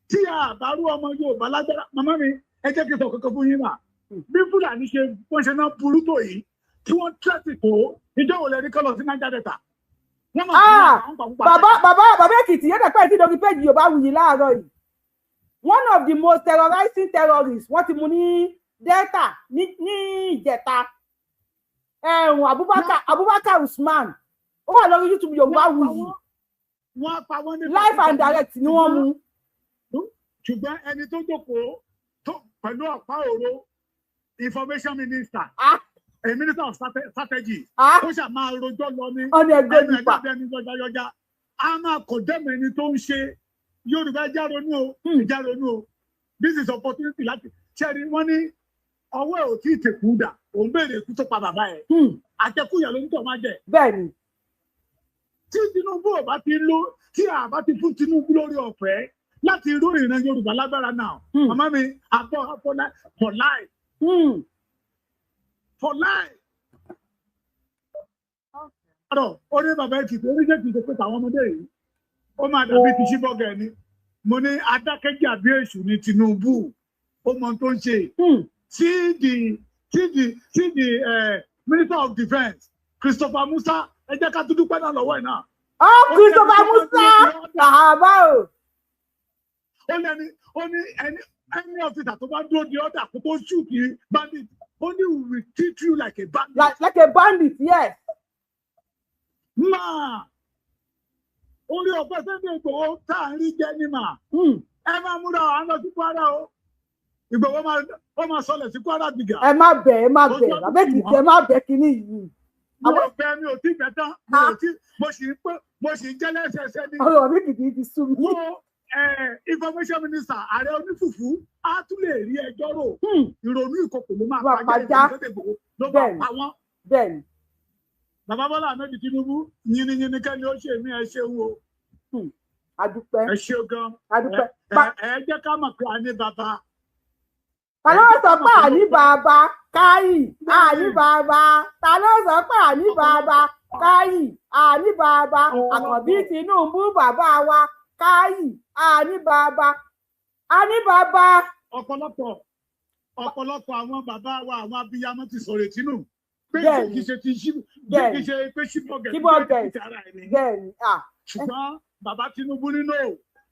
I: tí a bá rú ọmọ Yorùbá lágbára, màmá mi, ẹ jẹ́ kí n sọ kankan fún yín mà. Bí Fúlàní ṣe wọ́n ṣe náà burú tó yìí, tí wọ́n tẹ́sì tó, ìjọ wo lẹ ní kọ́ lọ sí Niger Delta?
B: Bàbá Èkìtì yóò dàpẹ́ tí lórí péjì Yorùbá Wuyì láàárọ̀ yìí. One of the most terrorizing terrorists wọ́n ti mú ní Delta ní Ìjẹta. Ẹ̀hún Abubakar Usman ó wà lórí YouTube Yorùbá Wuyì. Live and direct ni wọ́n mú.
I: Ṣùgbọ́n ẹni tó jókòó pẹ̀lú ọ̀pá òro information minister, a minister of strategy, ó ṣà máa rojọ́ lọ ní
B: ẹnu
I: ẹgbẹ́ ẹni yọjayọja, a máa condemn ẹni tó ń ṣe. Yorùbá já ronú o, já ronú o. This is opportunity láti ṣẹ́ni wọ́n ní ọwọ́ ẹ̀ ò tí ì tẹ̀kú dà, òun béèrè ikú tó pa bàbá ẹ̀. Àjẹkúyà ló ń tọ̀ máa jẹ.
B: Bẹ́ẹ̀ni.
I: Tí Tinubu ò bá ti ló, tí a bá ti fún Tinubu lórí ọ̀fẹ́ láti rú ìran Yorùbá lágbára náà. Màmá mi, àbọ̀ for life. For life. Ọ̀rọ̀ ó ní bàbá Èkìtì, oníṣẹ́ kìí ṣe pé tàwọn ọmọdé yìí. Ó máa dàbí ti ṣíbọ̀gẹ̀ ni. Mo ní adákẹ́jà bí èṣù ní Tinubu. Ó mọ ohun tó ń ṣe. See the Minister of Defence, Christopher Musa, ẹ jẹ́ ká tún dúpẹ́ náà lọ́wọ́ ẹ̀ náà.
B: Ó Christopher Musa, bàbá o.
I: Ó lẹ́ni, ó ní ẹni ọ̀fíìsà tó bá dúró di ọ̀dà kó tó shoot bandit, ó ní we will treat you like a bandit.
B: Like a bandit, yes.
I: Máa orí ọ̀pẹ Sunday Igboho tá à ń rí jẹ́ ní mà. Ẹ máa múra à ń lọ sí Kwara o. Ìgbòho ó máa sọlẹ̀ sí Kwara gbìgà.
B: Ẹ má bẹ̀, ẹ má bẹ̀, bàbá Èkìtì ẹ má bẹ̀ kínní yìí.
I: Mo ò bẹ̀, mi ò tí bẹ̀ tán, mi ò tí, mo sì ń jẹ́ lẹ́sẹẹsẹ ní.
B: Ọ̀rọ̀ bàbá Èkìtì ti sú mi.
I: Wo information minister ààrẹ onífùfú á tún lè rí ẹjọ́ rò. Ìrònú ìkòkò ló máa pàjá ló máa pa wọ́n.
B: Bẹ́ẹ̀ni.
I: Bàbá Bọ́lá Ahmed Tinubu yìnyínyìnyín kẹ́ni ó ṣe mí, ẹ ṣeun o.
B: Adúpẹ́.
I: Ẹ ṣeun gan.
B: Adúpẹ́.
I: Ẹ jẹ́ ká mọ̀ pé a ní bàbá.
B: Ta ló sọ pé àní bàbá káyì, àní bàbá? Ta ló sọ pé àní bàbá káyì, àní bàbá? Àkànbí Tinubu bàbá wa káyì, àní bàbá, àní bàbá.
I: Ọ̀pọ̀lọpọ̀ àwọn bàbá wa, àwọn abiyamọ ti sọ̀rọ̀ tínú pé kì í ṣe ti ṣí, kì í ṣe pé ṣíbọ̀gẹ̀ ti ara ẹni. Ṣùgbọ́n bàbá Tinubu nínú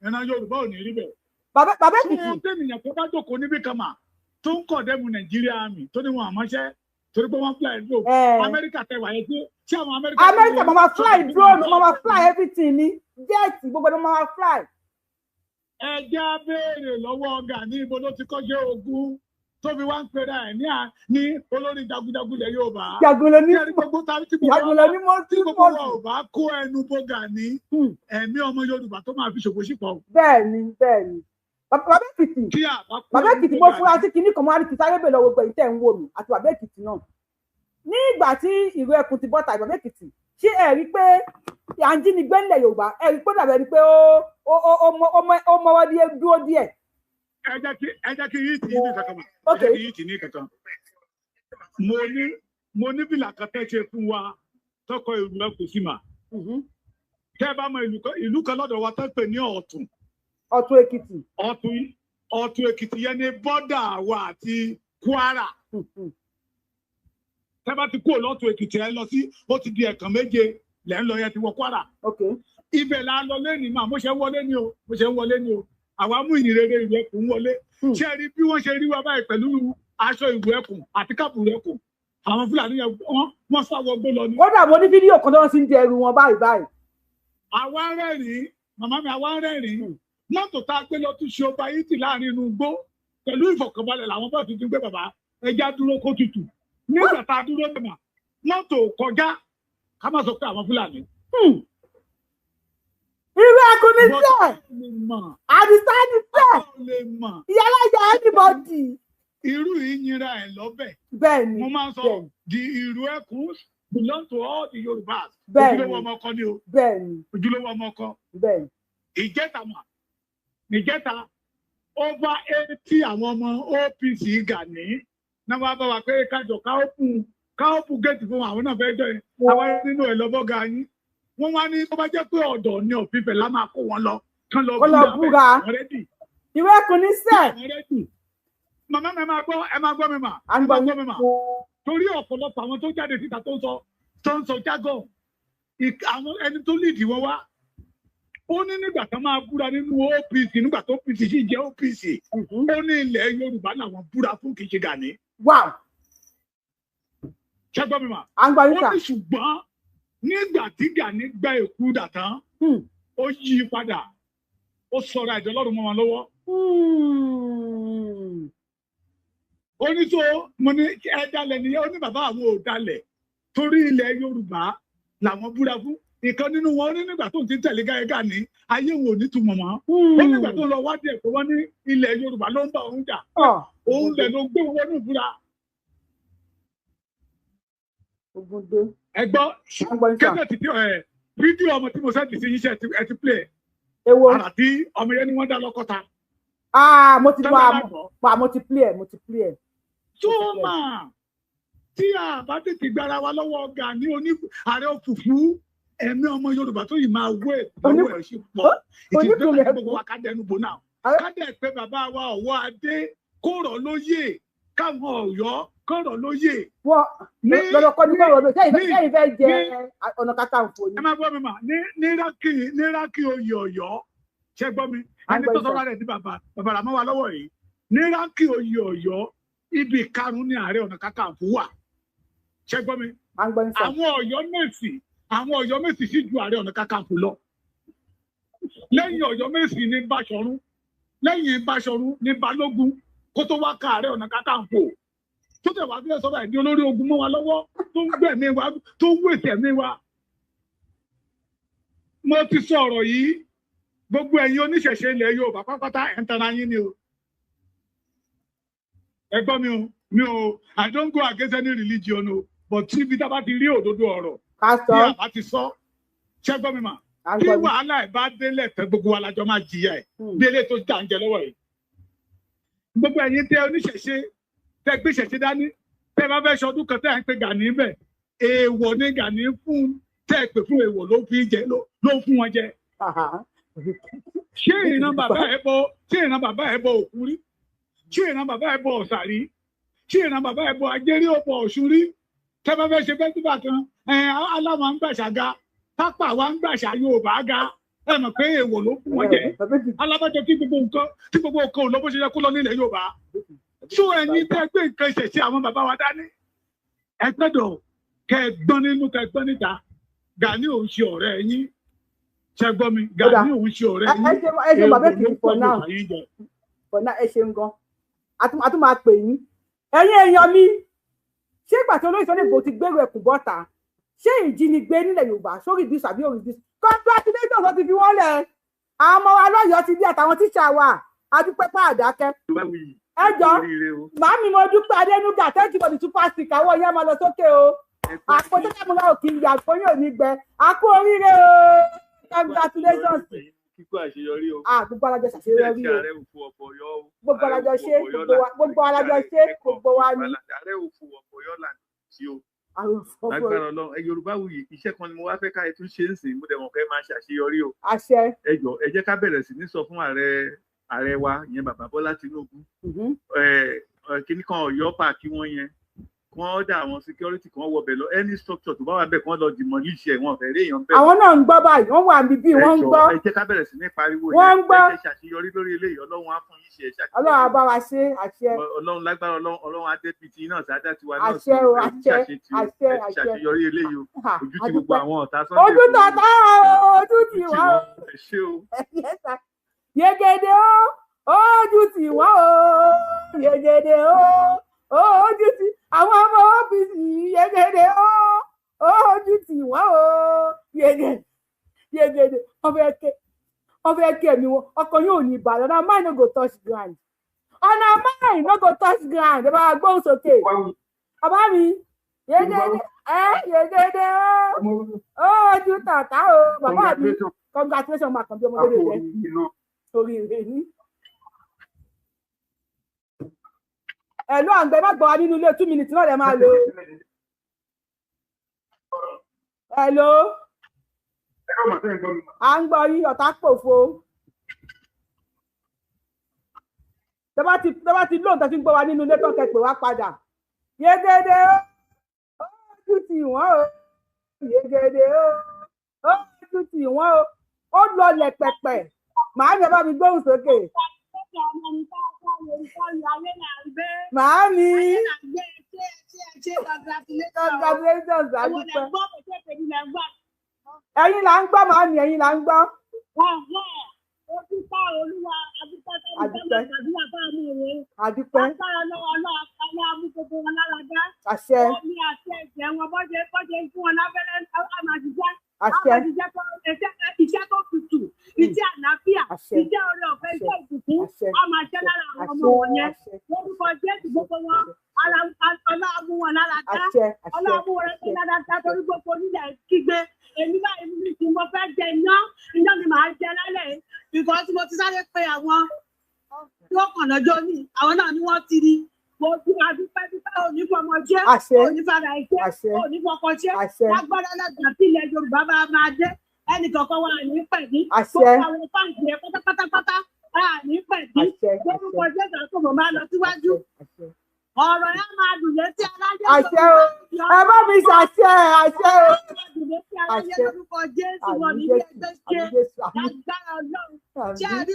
I: ìran Yorùbá ò ní rí bẹ́ẹ̀.
B: Bàbá Èkìtì.
I: Fún tènìyàn tó bá jókòó níbí kan mà tó ń kọ̀dẹ́mu Nàìjíríà mi tó ní wọn àmọ́ṣẹ́ torí pé wọ́n fly drone. Amẹ́ríkà tẹ wáyé tí ṣé àwọn Amẹ́ríkà.
B: Amẹ́ríkà máa fly drone, máa fly everything ni jet gbogbo ẹni máa fly.
I: Ẹ jẹ́ á béèrè lọ́wọ́ Gani ibo ló ti kọ́ṣẹ́ ogun tó fi wá ń pera ẹ̀ ní olórí jagunjagun ilẹ̀ Yorùbá.
B: Jagunlọ ní mọ́
I: tí gbogbo wa ò bá kó ẹnu bó Gani, ẹ̀mí ọmọ Yorùbá tó máa fi ṣòfò sípò.
B: Bẹ́ẹ̀ni bẹ́ẹ̀ni. Bàbá Èkìtì, bàbá Èkìtì, mo fura sí kinní kan, mo wá ní kí sáré bèèrè lọ́wọ́ gbogbo ẹ̀yin tẹ́ ń wò mí àti bàbá Èkìtì náà. Ní ìgbà tí ìró ẹkùn ti bọ́ta, bàbá Èkìtì, ṣé ẹ rí pé à ń jínigbé ńlẹ̀ Yorùbá, ẹ rí pé dàbẹ̀ ni pé ó mọ́wọ́ dúró díẹ̀.
I: Ẹ jẹ́ kí yìí tì í ní kankan mà. Ẹ jẹ́ kí yìí tì í ní kankan. Mo ní bìlà kan tẹ́ ṣe fún wa tọkọ ìlú ẹkùn sí mà. Tẹ́ bá mọ ìlú kan lọ́dọ̀ wa tẹ́ pè ní Ọ̀tún.
B: Ọ̀tún Èkìtì.
I: Ọ̀tún Èkìtì yẹn ni bọ́dà wa àti Kwara. Tẹ́ bá ti kúrò lọ́tún Èkìtì ẹ lọ sí, ó ti di ẹ̀kan méje lẹ́ ń lọ yẹn ti wọ Kwara. Ibẹ̀ la lọ lẹ́nìí mà, mo ṣe ń wọlé ni o, mo ṣe ń wọlé ni o. Àwa mú ìyìnrere ìlú ẹkùn wọlé. Ṣé ẹ rí bí wọ́n ṣe rí wa báyìí pẹ̀lú aṣọ ìlú ẹkùn àti káàpù ìlú ẹkùn? Àwọn Fúlàní yẹn wọ́n sá wọgbó lọ ni.
B: Kódà mo ní fídíò kan tó wọ́n ti ń di ẹrù wọn báyìí báyìí.
I: Àwa ń rẹ́rìn-ín, màmá mi, àwa ń rẹ́rìn-ín. Mọ́tò tá a gbé lọ tún ṣe ọba yìí tì láàrin inú igbó pẹ̀lú ìfọ̀kànbalẹ̀ làwọn bá tuntun gbé bàbá ẹja dúró kó tutù. Nígbà tá a dúró dèmà, mọ́tò kọjá, ká má sọ pé àwọn Fúlàní.
B: Irú ẹkùn ní sẹ, àdìsá ní sẹ, ìyálà ìyá anybody.
I: Irú ìyìnra ẹ̀ lọ́bẹ̀.
B: Bẹ́ẹ̀ni.
I: Mo máa ń sọ the ìrú ẹkùn belong to all the Yorùbás.
B: Bẹ́ẹ̀ni.
I: Ojúlówó ọmọ ọkọ ni o.
B: Bẹ́ẹ̀ni.
I: Ojúlówó ọmọ ọkọ.
B: Bẹ́ẹ̀ni.
I: Ìjẹta mà níjẹta over 80 àwọn ọmọ OPC Gani náà wá bá wa pé kájọ káópù géètì fún àwọn náà fẹ́ẹ́ jọ yẹn, àwọn nínú ẹ̀ lọ́bọ̀gà yín. Wọ́n wá ní tó bá jẹ́ pé ọ̀dọ̀ ni òfìfẹ́ la máa kó wọn lọ kán lọ
B: búra. Ìwé ẹkùn ní sẹ.
I: Màmá mi, ẹ máa gbọ́ mi mà, ẹ máa gbọ́ mi mà, torí ọ̀pọ̀lọpọ̀ àwọn tó jáde síta tó ń sọ jágọ̀, àwọn ẹni tó lídìí wọn wá ó ní nígbà tó máa búra nínú OPC, nígbà tó OPC sì jẹ́ OPC, ó ní ilẹ̀ Yorùbá làwọn búra fún, kì í ṣe Gani. Ṣé gbọ́ mi mà? Ó ní ṣùgbọ́n nígbà tí Gani gba èkú dà tán, ó yí i padà, ó sọra ìjọ Ọlọ́run mọ́ wọn lọ́wọ́. Ó ní tó mo ní ẹ dalẹ̀ nìyẹn, ó ní bàbá àwọn ò dalẹ̀ torí ilẹ̀ Yorùbá làwọn búra fún. Ìkan nínú wọn ó ní nígbà tó ń ti tẹ̀lé Gani, ayé wọn ò ní túmọ̀ mọ́. Ó nígbà tó ń lọ wádìí ẹ̀kọ́ wọn ní ilẹ̀ Yorùbá ló ń bá òun jà, òun lẹ̀ ló gbé wọn wọnú ìbúra. Ẹ gbọ́ kéde ti ẹ fídíò ọmọ tí mo sẹ́ẹ̀tì sí yíṣẹ́ ẹ ti play. Àrà tí ọmọ yẹn ni wọ́n dá lọ́kọ́ta.
B: Mo ti wá, mo ti play ẹ, mo ti play ẹ.
I: Tó mà tí a bá tètè gbára wa lọ́wọ́ Gani oní ààrẹ òfùfú, ẹ̀mí ọmọ Yorùbá tó yìí máa wé lọ́wọ́ ẹ̀ sí pọ̀. Ìtìjú gbogbo wa ká dẹnu bò náà. Ká dẹ̀ pé bàbá wa Ọ̀wọ́ Adé kó rọ̀ lóyè, káwọn Ọ̀yọ́ kó rọ̀ lóyè.
B: Lọ́dọ̀ kọ́ ní bọ́ọ̀rọ̀ lóye, sẹ́yìn fẹ́ jẹ Ọ̀nà Kakanfò ni.
I: Ẹ máa gbọ́ mi mà, ní rákì oyè Ọ̀yọ́, ṣé gbọ́ mi? Ẹni tó sọ̀rọ̀ rẹ̀ ní bàbá bàbá rà mọ́ wa lọ́wọ́ yìí. Ní rákì oyè Ọ̀yọ́, ibi karùn-ún ní Ààrẹ Ọ̀nà Kakanfò wà. Ṣé gbọ́ mi? Àwọn Ọ̀yọ́ Mèsì sì ju Ààrẹ Ọ̀nà Kakanfò lọ. Lẹ́yìn Ọ̀yọ́ Mèsì ní Báṣọ̀run, lẹ́yìn Báṣọ̀run ní Balógun, kó tó wá ká Ààrẹ Ọ̀nà Kakanfò. Tó tẹ̀ wá bílẹ̀ sọ́dọ̀ ẹ̀dín olórí ogun mọ́ wa lọ́wọ́, tó ń gbẹ̀mí wa, tó ń wèsì ẹ̀mí wa. Mo ti sọ ọ̀rọ̀ yìí, gbogbo ẹ̀yin oníṣẹ̀ṣe ilẹ̀ Yorùbá pátápátá ẹ̀ ń tanra yín ni o. Ẹ gbọ́ mi o, mi ò, I don't go against any religion o, but tí ibi tá a bá ti rí òdodo ọ̀rọ̀, bí a bá ti sọ, ṣé gbọ́ mi mà? Tí wàhálà ẹ̀ bá délẹ̀ tẹ́ gbogbo wa lájọ máa jìyà ẹ̀, bí eléyìí tó jà ń jẹ lọ́wọ́ yìí. Gbogbo ẹ̀yin tẹ́ oníṣẹ̀ṣe, tẹ́ gbé ṣẹ̀ṣe dání, tẹ́ bá fẹ́ ṣọdún kan tẹ́ à ń pe Gani bẹ̀, èèwọ̀ ni Gani fún, tẹ́ pè fún èèwọ̀ ló fi jẹ, ló fún wọn jẹ. Ṣé ìran bàbá ẹ bọ, ṣé ìran bàbá ẹ bọ òkú rí? Ṣé ìran bàbá ẹ bọ ọ̀sà rí? Ṣé ìran bàbá ẹ bọ ajérí ọ̀pọ̀ ọ̀ṣun rí? Tẹ́ bá fẹ́ ṣe fẹ́sífà kan, aláwọ̀ ń gbàṣà ga, pápá wa ń gbàṣà Yorùbá ga. Ẹ mọ̀ pé èèwọ̀ ló fún wọn jẹ. Alábàjọ tí gbogbo nǹkan tí gbogbo nǹkan ò lọ bó ṣe yẹ kó lọ nílẹ̀ Yorùbá. Ṣó ẹ̀yin tẹ́ gbé nǹkan ìṣẹ̀ṣe àwọn bàbá wa dání, ẹ gbọ́dọ̀ kẹ́ ẹ gbọ́n nínú, kẹ́ ẹ gbọ́n níta. Gani ò ń ṣe ọ̀rẹ́ yín. Ṣé gbọ́ mi? Gani ò ń ṣe ọ̀rẹ́ yín.
B: Ẹ ṣe bàbá kìí for now. For now, ẹ ṣeun gan. A tún máa pè yín. Ẹ̀yin èèyàn mi, ṣé ìgbà tí olóyè Sunday Igboho ti gbèrò ẹkùn bọ́ta, ṣé ìjínigbé nílẹ̀ Yorùbá sórí ìdísù àbí òrì ìdísù? Congratulations, wọ́n ti fi wọ́n lẹ̀. Àwọn ọmọ wa lọ́yọ̀ọ́ ti dé àtàwọn tíṣà wa. Adúpẹ́ pa àdákẹ́. Ẹ jọ, màámi mo dúpẹ́ Adénúgà, thank you for the super stick, àwọn ìyá máa lọ sókè o. Àpò tó kẹ́ mo ra òkè ìyá àpò yóò ní gbẹ. A kú oríire o. Congratulations.
D: Kíkú àṣeyọrí o.
B: Gbogbo alájọ ṣàṣeyọrí o. Gbogbo alájọ ṣe, gbogbo alájọ ṣe, gbogbo wa ni.
D: Ààrẹ òfò ọ̀pọ̀ yọ là sí o. Lágbára Ọlọ́run, Yorùbá wuyì, iṣẹ́ kan ni mo wá fẹ́ ká ẹ tún ṣe ń sìn, mo dẹ̀ mọ̀ pé máa ṣàṣeyọrí o.
B: Àṣẹ.
D: Ẹ jọ̀ọ́, ẹ jẹ́ ká bẹ̀rẹ̀ sí ní sọ fún ààrẹ wa, ìyẹn bàbá Bọ́lá Tinubu. Kíní kan Ọ̀yọ́ pààkì wọn yẹn, kàn dá àwọn security kan wọbẹ̀ lọ, any structure tó bá wà bẹ́ẹ̀ kàn lọ demolish ẹ̀, wọn fẹ́ rí èèyàn bẹ́ẹ̀.
B: Àwọn náà ń gbọ́ báyìí, wọ́n wà níbí, wọ́n ń gbọ́.
D: Ẹ jẹ́ ká bẹ̀rẹ̀ sí ní pariwo
B: yẹn, wọ́n ń gbọ́.
D: Ẹ jẹ́ ṣàṣeyọrí lórí eléyìí, Ọlọ́run á fún yín ṣe, ẹ ṣàṣeyọrí.
B: Ọlọ́run á bá wa ṣe, àṣẹ.
D: Ọlọ́run lágbára, Ọlọ́run á dẹ́pìtì náà sáadá tiwa náà.
B: Àṣẹ o, àṣẹ, àṣẹ, àṣẹ.
D: Ṣàṣeyọrí eléyìí o, ojú ti gbogbo àwọn ọ̀tá Sunday.
B: Ojú tọ̀tá o, ojú ti wá o.
D: Ẹ ṣé o.
B: Yegede o, ojú ti wá o, yegede o, ojú ti àwọn ọmọ OPC, yegede o, ojú ti wọ́n o, yegede, yegede. Wọ́n fẹ́ ké ẹ̀mí wọn, ọkọ̀ yóò ní ìbàdàn. Ọ̀nà mine no go touch ground, ọ̀nà mine no go touch ground. Ẹ bá gbóhùn sókè bàbá mi. Yegede ẹ, yegede o, ojú tàtà o, bàbá mi. Congratulations, máa kàn bí ọmọdé rẹ torí rẹ ní. Ẹ̀lú àǹgbẹ́ má gbọ́ wa nínú ilé, 2 minutes náà lè máa lò. Ẹ̀lú à ń gbọ́ yín, ọ̀tá pòfo. Tẹ́ bá ti lóun tẹ́ fi ń gbọ́ wa nínú ilé tó kẹ́ pè wá padà. Yegede o, ojú tì wọ́n o, yegede o, ojú tì wọ́n o, ó lọlẹ̀ pẹ̀pẹ̀. Màámi, ẹ bá mi gbóhùn sókè. Màámi. Congratulations, àdúpẹ́. Ẹ̀yin là ń gbọ́, màámi, ẹ̀yin là ń gbọ́. Àdúpẹ́. Àdúpẹ́. Àṣẹ. Àṣẹ.
E: Iṣẹ́ tó tutù, iṣẹ́ àlàáfíà, iṣẹ́ oore ọ̀fẹ́, iṣẹ́ ìbùkún, a máa ṣe lára àwọn ọmọ wọn yẹn. Lórúkọ Jésù, gbogbo wọn, Ọlọ́run mú wọn lára dá. Ọlọ́run mú wọn lára dá torí gbogbo onílẹ̀ kígbe. Èmi báyìí ní ti mo fẹ́ jẹ iyán, iyán ni màá jẹ lálẹ́ yìí. Because mo ti sáré pe àwọn tí ó kàn lọ́jọ́ ní, àwọn náà ni wọ́n ti rí. Mo ti adúpẹ́ dúpẹ́, òní fọmọ jẹ́, òní fara ẹ̀jẹ̀, òní fọkọ jẹ́. Lágbára lọ́gbà tí ilẹ̀ Yorùbá bá máa dé, ẹnì kọ̀ọ̀kan wà ní pẹ̀lú. Gbogbo àwọn fáǹsì yẹn pátápátápátá wà ní pẹ̀lú. Lórúkọ Jésù àtọ̀bọ̀ máa lọ síwájú. Ọ̀rọ̀ yẹn máa dùn létí aráyé.
B: Àṣẹ o, ẹ bá mi ṣàṣẹ, àṣẹ o.
E: Dùn létí aráyé lórúkọ Jésù, wọn ní bí ẹgbẹ́ ṣe lágbára Ọlọ́run. Ṣé ẹ rí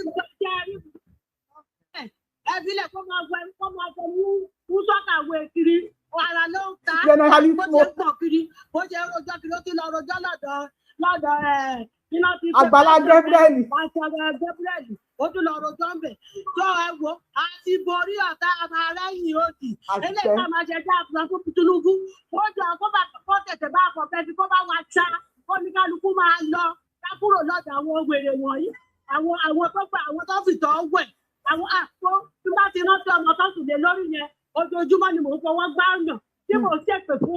E: ẹbílẹ̀ kó máa wẹ, kó máa fọ mú sọ́kàwé kiri, ara ló ń ta, bó ṣe ń pọ̀ kiri, bó ṣe ń rojọ́ kiri, ó ti lọ rojọ́ lọ́dọ̀ ẹ̀ iná ti pé
B: Àgbàlá Gabriel.
E: Àgbàlá Gabriel, ó tún lọ rojọ́ ń bẹ̀. Tó ẹ wo, a ti borí ọ̀tá arẹ́yìn òdì. Eléyìí ká máa ṣe dá àfúrà fún Tinubu. Ó jọ kó bá kó tètè bá àpọ̀ fẹ́ fi kó bá wa ṣá, kó ní kálukú máa lọ ká kúrò lọ́dọ̀ àwọn wèrè wọ̀nyí. Àwọn tó gbà, àwọn tó fìtọ́ wẹ̀, àwọn àpò tí bá ti rántí ọmọ tó sùn lé lórí yẹn, ojoojúmọ́ ni mò ń fọwọ́ gbá ọ̀nà tí mò ń ṣèpè fún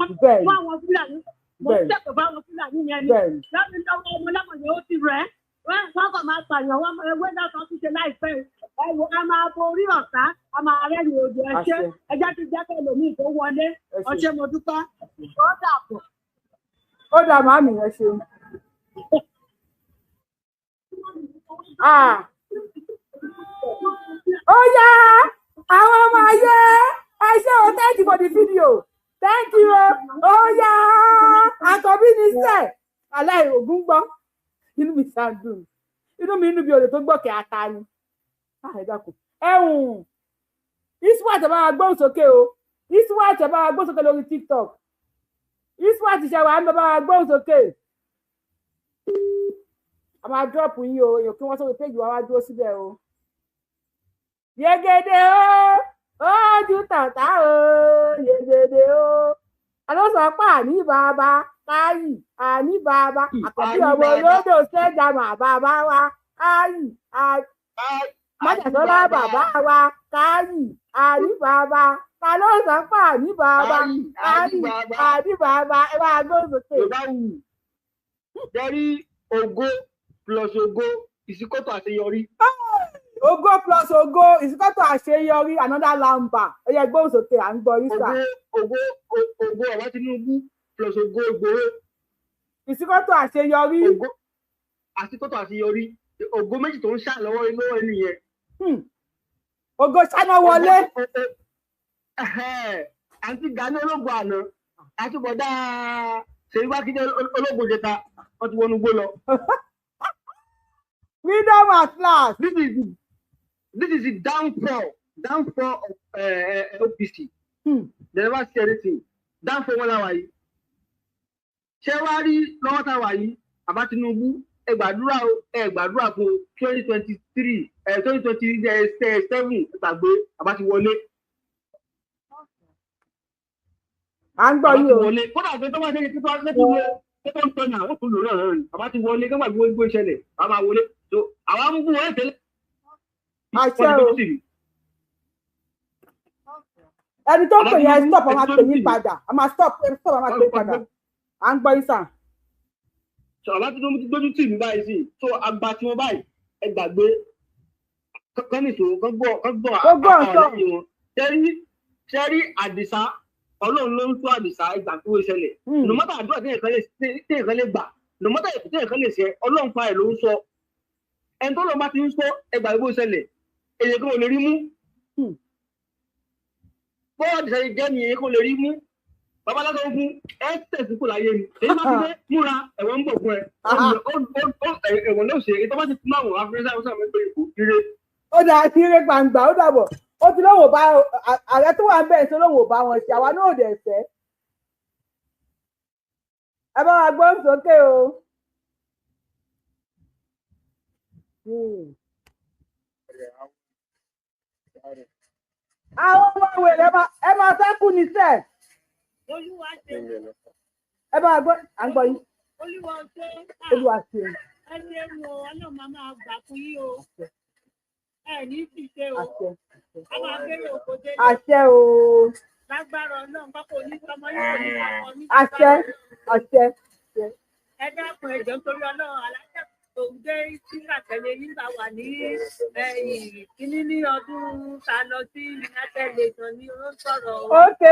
E: àwọn Fúlàní, mò ń ṣèpè fún àwọn Fúlàní yẹn ni. Lọ́dún lọ́wọ́ ọmọ lọ́mọ yẹn ó ti rẹ̀ ẹ́, wọ́n kàn máa pààyàn, wọ́n ewé náà kan tún ṣe láìpẹ́. Ẹ wo, a máa borí ọ̀tá,
J: A máa rẹ́rìn òjò. Ẹ ṣé, ẹ jẹ́ kí jẹ́ kẹ́lòmíì tó wọlé. Ẹ ṣé, mo dúpẹ́. Ó dàbọ̀.
B: Ó dà, màmí, ẹ ṣeun. Ah. Ó yá, àwọn ọmọ ayé, ẹ ṣé o. Thank you for the video, thank you o. Ó yá, àkọ́bí ní sẹ́ aláì ògún gbọ́. Inú mi ṣáà dùn, inú mi inú bí olè tó gbọ́kẹ̀ ata ni. Ah, ẹ dákun, ẹ̀hún Iswat, ẹ bá wa gbóhùn sókè o. Iswat, ẹ bá wa gbóhùn sókè lórí TikTok. Iswat ṣe wà ń bá wa gbóhùn sókè. A máa drop yín o. Èèyàn kí wọ́n sórí péjì wa wá dúró síbẹ̀ o. Yegede o, ojú tàtà o, yegede o. Alósọ pa àní bàbá káyì, àní bàbá àkọ́bí ọmọ olódò sẹ́jàmà, bàbá wa káyì, májàsọ́lá, bàbá wa káyì, àní bàbá. Ta ló sọ pé àní bàbá káyì, àní bàbá? Ẹ bá gbóhùn sókè.
H: Yorùbá wù jẹ́rí, ògo plus ògo ìsíkọ́tọ̀ àṣeyọrí.
B: Ògo plus ògo ìsíkọ́tọ̀ àṣeyọrí, another lamba. Ẹ yẹ gbóhùn sókè, à ń gbọ́ yín sà.
H: Ògo, ògo ọ̀wá Tinubu plus ògo Ìgbòho.
B: Ìsíkọ́tọ̀ àṣeyọrí.
H: Ògo àṣekọ́tọ̀ àṣeyọrí, ògo méjì tó ń ṣà lọ́wọ́ lọ́wọ́ ẹni yẹn.
B: Ògo ṣáná wọlé.
H: Àǹtí Gani ológun àná àti bọ̀dá Ṣèyí Mákindé ológun jẹta, wọ́n ti wọnú gbó lọ.
B: Freedom at last.
H: This is the downfall of OPC. They never see anything. Downfall wọn láwa yìí. Ṣé wàá rí lọ́wọ́ tá a wà yìí, àbá Tinubu, ẹ gbàdúrà o, ẹ gbàdúrà fún 2023, 2027, gbàgbé, àbá ti wọlé.
B: À ń gbọ́ yín o.
H: Kódà pé tó bá ṣe tó bá ṣe tó lọ tó ń tọ́nà àwọn tó lò náà náà ni àbá ti wọlé kí wọ́n gbàgbé gbogbo ìṣẹ̀lẹ̀, àbá máa wọlé so àwa ń bú wọn tẹ́lẹ̀.
B: Àṣẹ o. Ẹni tó pè yẹn, stop, a máa pè yín padà. A máa stop, stop, a máa pè yín padà. À ń gbọ́ yín sàn.
H: So àbá Tinubu ti gbójú tì mí báyìí sí, so àgbà tí wọn báyìí, ẹ gbàgbé kọ́nìṣó kọ́gbọ́
B: Kọ́gbọ́
H: àwọn
B: ọ̀sán.
H: lẹ́yìn wọn. Ṣẹ́rí Àdìsá, Ọlọ́run ló ń tó Àdìsá ìgbà tó ṣẹlẹ̀. No matter àdúrà téèyàn kan lè gbà, no matter ètò téèyàn kan lè ṣe, Ọlọ́run fa ẹ̀ ló ń sọ. Ẹni tó lọ́ọ́ bá ti ń sọ, ẹ gbàgbé bó ṣẹlẹ̀, èyàn kan ò lè rí mú. Bọ́ọ̀ Àdìsá yìí jẹ́ ni èyàn kan ò lè rí mú. Babaláwo fún ẹ tẹ̀sí kò láyé ni èyí bá ti dé múra, ẹ̀wọ̀n ń bọ̀ fún ẹ. Ẹ̀wọ̀n ló ṣe èyí tó bá ti fún àwọn afẹ́rẹ́sà ọ̀sán mi pé ire.
B: Ó dà sí eré gbangba, ó dàbọ̀. Ó ti lóun ò bá ààrẹ tó wà ń bẹ̀, tó lóun ò bá wọn ṣe, àwa náà ò dẹ̀ fẹ́. Ẹ bá wa gbóhùn sókè o. Àwọn ọmọ wèrè, ẹ máa fẹ́ kú ní sẹ́ẹ̀.
J: Olúwa ṣe.
B: Ẹ bá wa gbọ́, à ń gbọ́ yín.
J: Olúwa ṣe.
B: Olúwa ṣe.
J: Ẹ ṣeun o, Ọlọ́run máa máa gbà fún yín o. Ẹ ní sì ṣe o.
B: Àṣẹ.
J: A máa bẹ̀rẹ̀ òkò délé.
B: Àṣẹ o.
J: Lágbára Ọlọ́run, pápá onísọmọ yóò ní ọkọ ní.
B: Àṣẹ, àṣẹ.
J: Ẹ dákun, ẹ jọ̀ọ́, nítorí Ọlọ́run, alájà tó ń gbé síra tẹ̀lé nígbà wà ní kíní ní ọdún ta lọ sí United Nations ní ó ń sọ̀rọ̀ o.
B: Ok,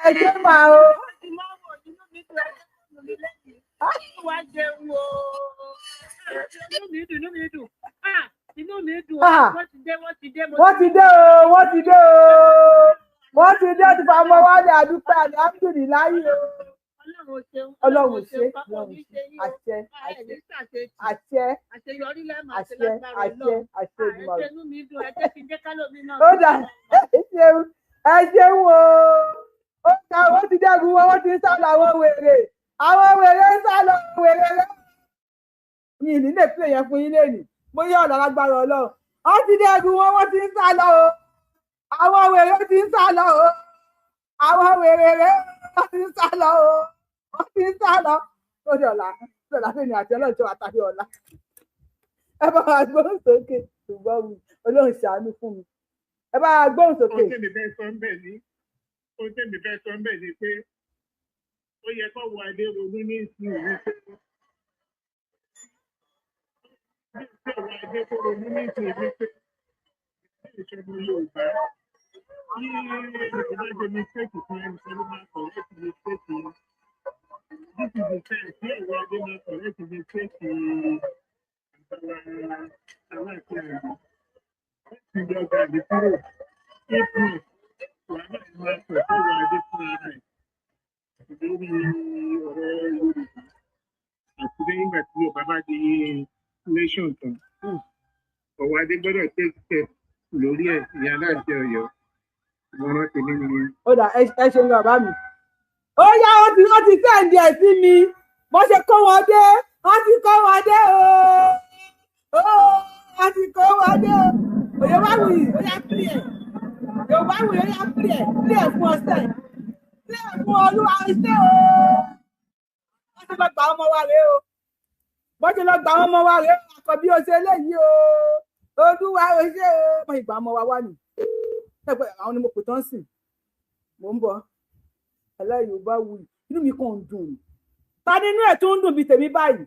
B: ẹ ṣe máa o.
J: Ó ti máa wọ̀ nínú mi tó ẹ fún mi lẹ́yìn. Olúwa jẹun o. Inú mi dùn, inú mi dùn. Ah, inú mi dùn.
B: Ah.
J: Wọ́n ti dé, wọ́n ti dé.
B: Wọ́n ti dé o, wọ́n ti dé o, wọ́n ti dé, ti fa ọmọ wálé. Àdúpẹ́, alihamudulilayi o.
J: Ọlọ́run ṣeun.
B: Ọlọ́run ṣe,
J: Pápá
B: Ọlọ́run
J: ní
B: ṣe.
J: ṣe yín o.
B: Àṣẹ.
J: Ẹ ní ṣàṣetì.
B: Àṣẹ.
J: Àṣeyọrí lẹ́ẹ̀ máa ṣe
B: Àṣẹ.
J: lágbára
B: Àṣẹ.
J: Ọlọ́run.
B: Àṣẹ
J: Ah, ẹ
B: Èdùmàrè.
J: ṣe, inú mi dùn. Ẹ jẹ́ kí n jẹ́ kálómi náà.
B: Ó dà, ẹ ṣeun, ẹ ṣeun o. Ó dà, wọ́n ti dẹ́gun wọn, wọ́n ti ń sá lọ. Àwọn wèrè, àwọn wèrè ń sá lọ, wèrè rẹ. Mi ì ní lè pè yẹn fún yín lẹ́nu bóyá ọ̀nà lágbára Ọlọ́run. Wọ́n ti dẹ́gun wọn, wọ́n ti ń sá lọ o. Àwọn wèrè ti ń sá lọ o. Àwọn wèrè rẹ, wọ́n ti ń sá lọ o, wọ́n ti ń sá lọ. Ó dọ̀là, dọ̀là fẹ́mi àti ọlọ́jọ́ àtàrí ọ̀la. Ẹ bá wa gbóhùn sókè. Ṣùgbọ́n mi, Ọlọ́run ṣàánú fún mi. Ẹ bá wa gbóhùn sókè.
I: Ohun tẹ́mi fẹ́ sọ ń bẹ̀ ni pé ó yẹ kó wọ adé ronú ní ìsìn wípé bí wọ adé kó ronú ní ìsìn wípé ìṣẹ́gun Yorùbá. Tí ẹnìkan bá ṣe mistake fún ẹnìkan ló máa correct mistake yẹn. This is the time tí ẹ̀rọ adé máa correct mistake bàbá Aláàfin Ọ̀yọ́. Láti yọ gàdí kúrò. If not, wàhálà yìí máa pọ̀ sọ́wọ́ adé fúnra rẹ̀ lórí ọ̀rọ̀ Yorùbá. Àti lẹ́yìn ìgbà tí Yorùbá bá di nation tán, ọ̀wọ́ adé gbọ́dọ̀ take step lórí ẹ̀, ìyá Aláàfin Ọ̀yọ́. Ìmọ̀ràn tèmi nìyẹn.
B: Ó dà, ẹ ṣeun bàbá mi. Ó yá, ó ti send ẹ̀ sí mi. Bó ṣe kó wọn dé, wọ́n ti kó wọn dé o. Ó wọ́n ti kó wọn dé o. Yorùbá wuyì, ó yá play ẹ̀. Yorùbá wuyì, ó yá play ẹ̀, play ẹ̀ fún ọsẹ̀. Play ẹ̀ fún Olúwa ṣé o. Wọ́n ti lọ gbà ọmọ wa rèé o. Bó ṣe lọ gbà ọmọ wa rèé o. Àkọ́bí o ṣe eléyìí o. Olúwa o ṣé o. Wọ́n ìgbà ọmọ wa wà ní. Àwọn ni mo pè tán sìn. Mò ń bọ̀. Ẹlẹ́ Yorùbá wuyì, inú mi kàn ń dùn ni. Ta ni inú ẹ̀ tó ń dùn bíi tèmi báyìí?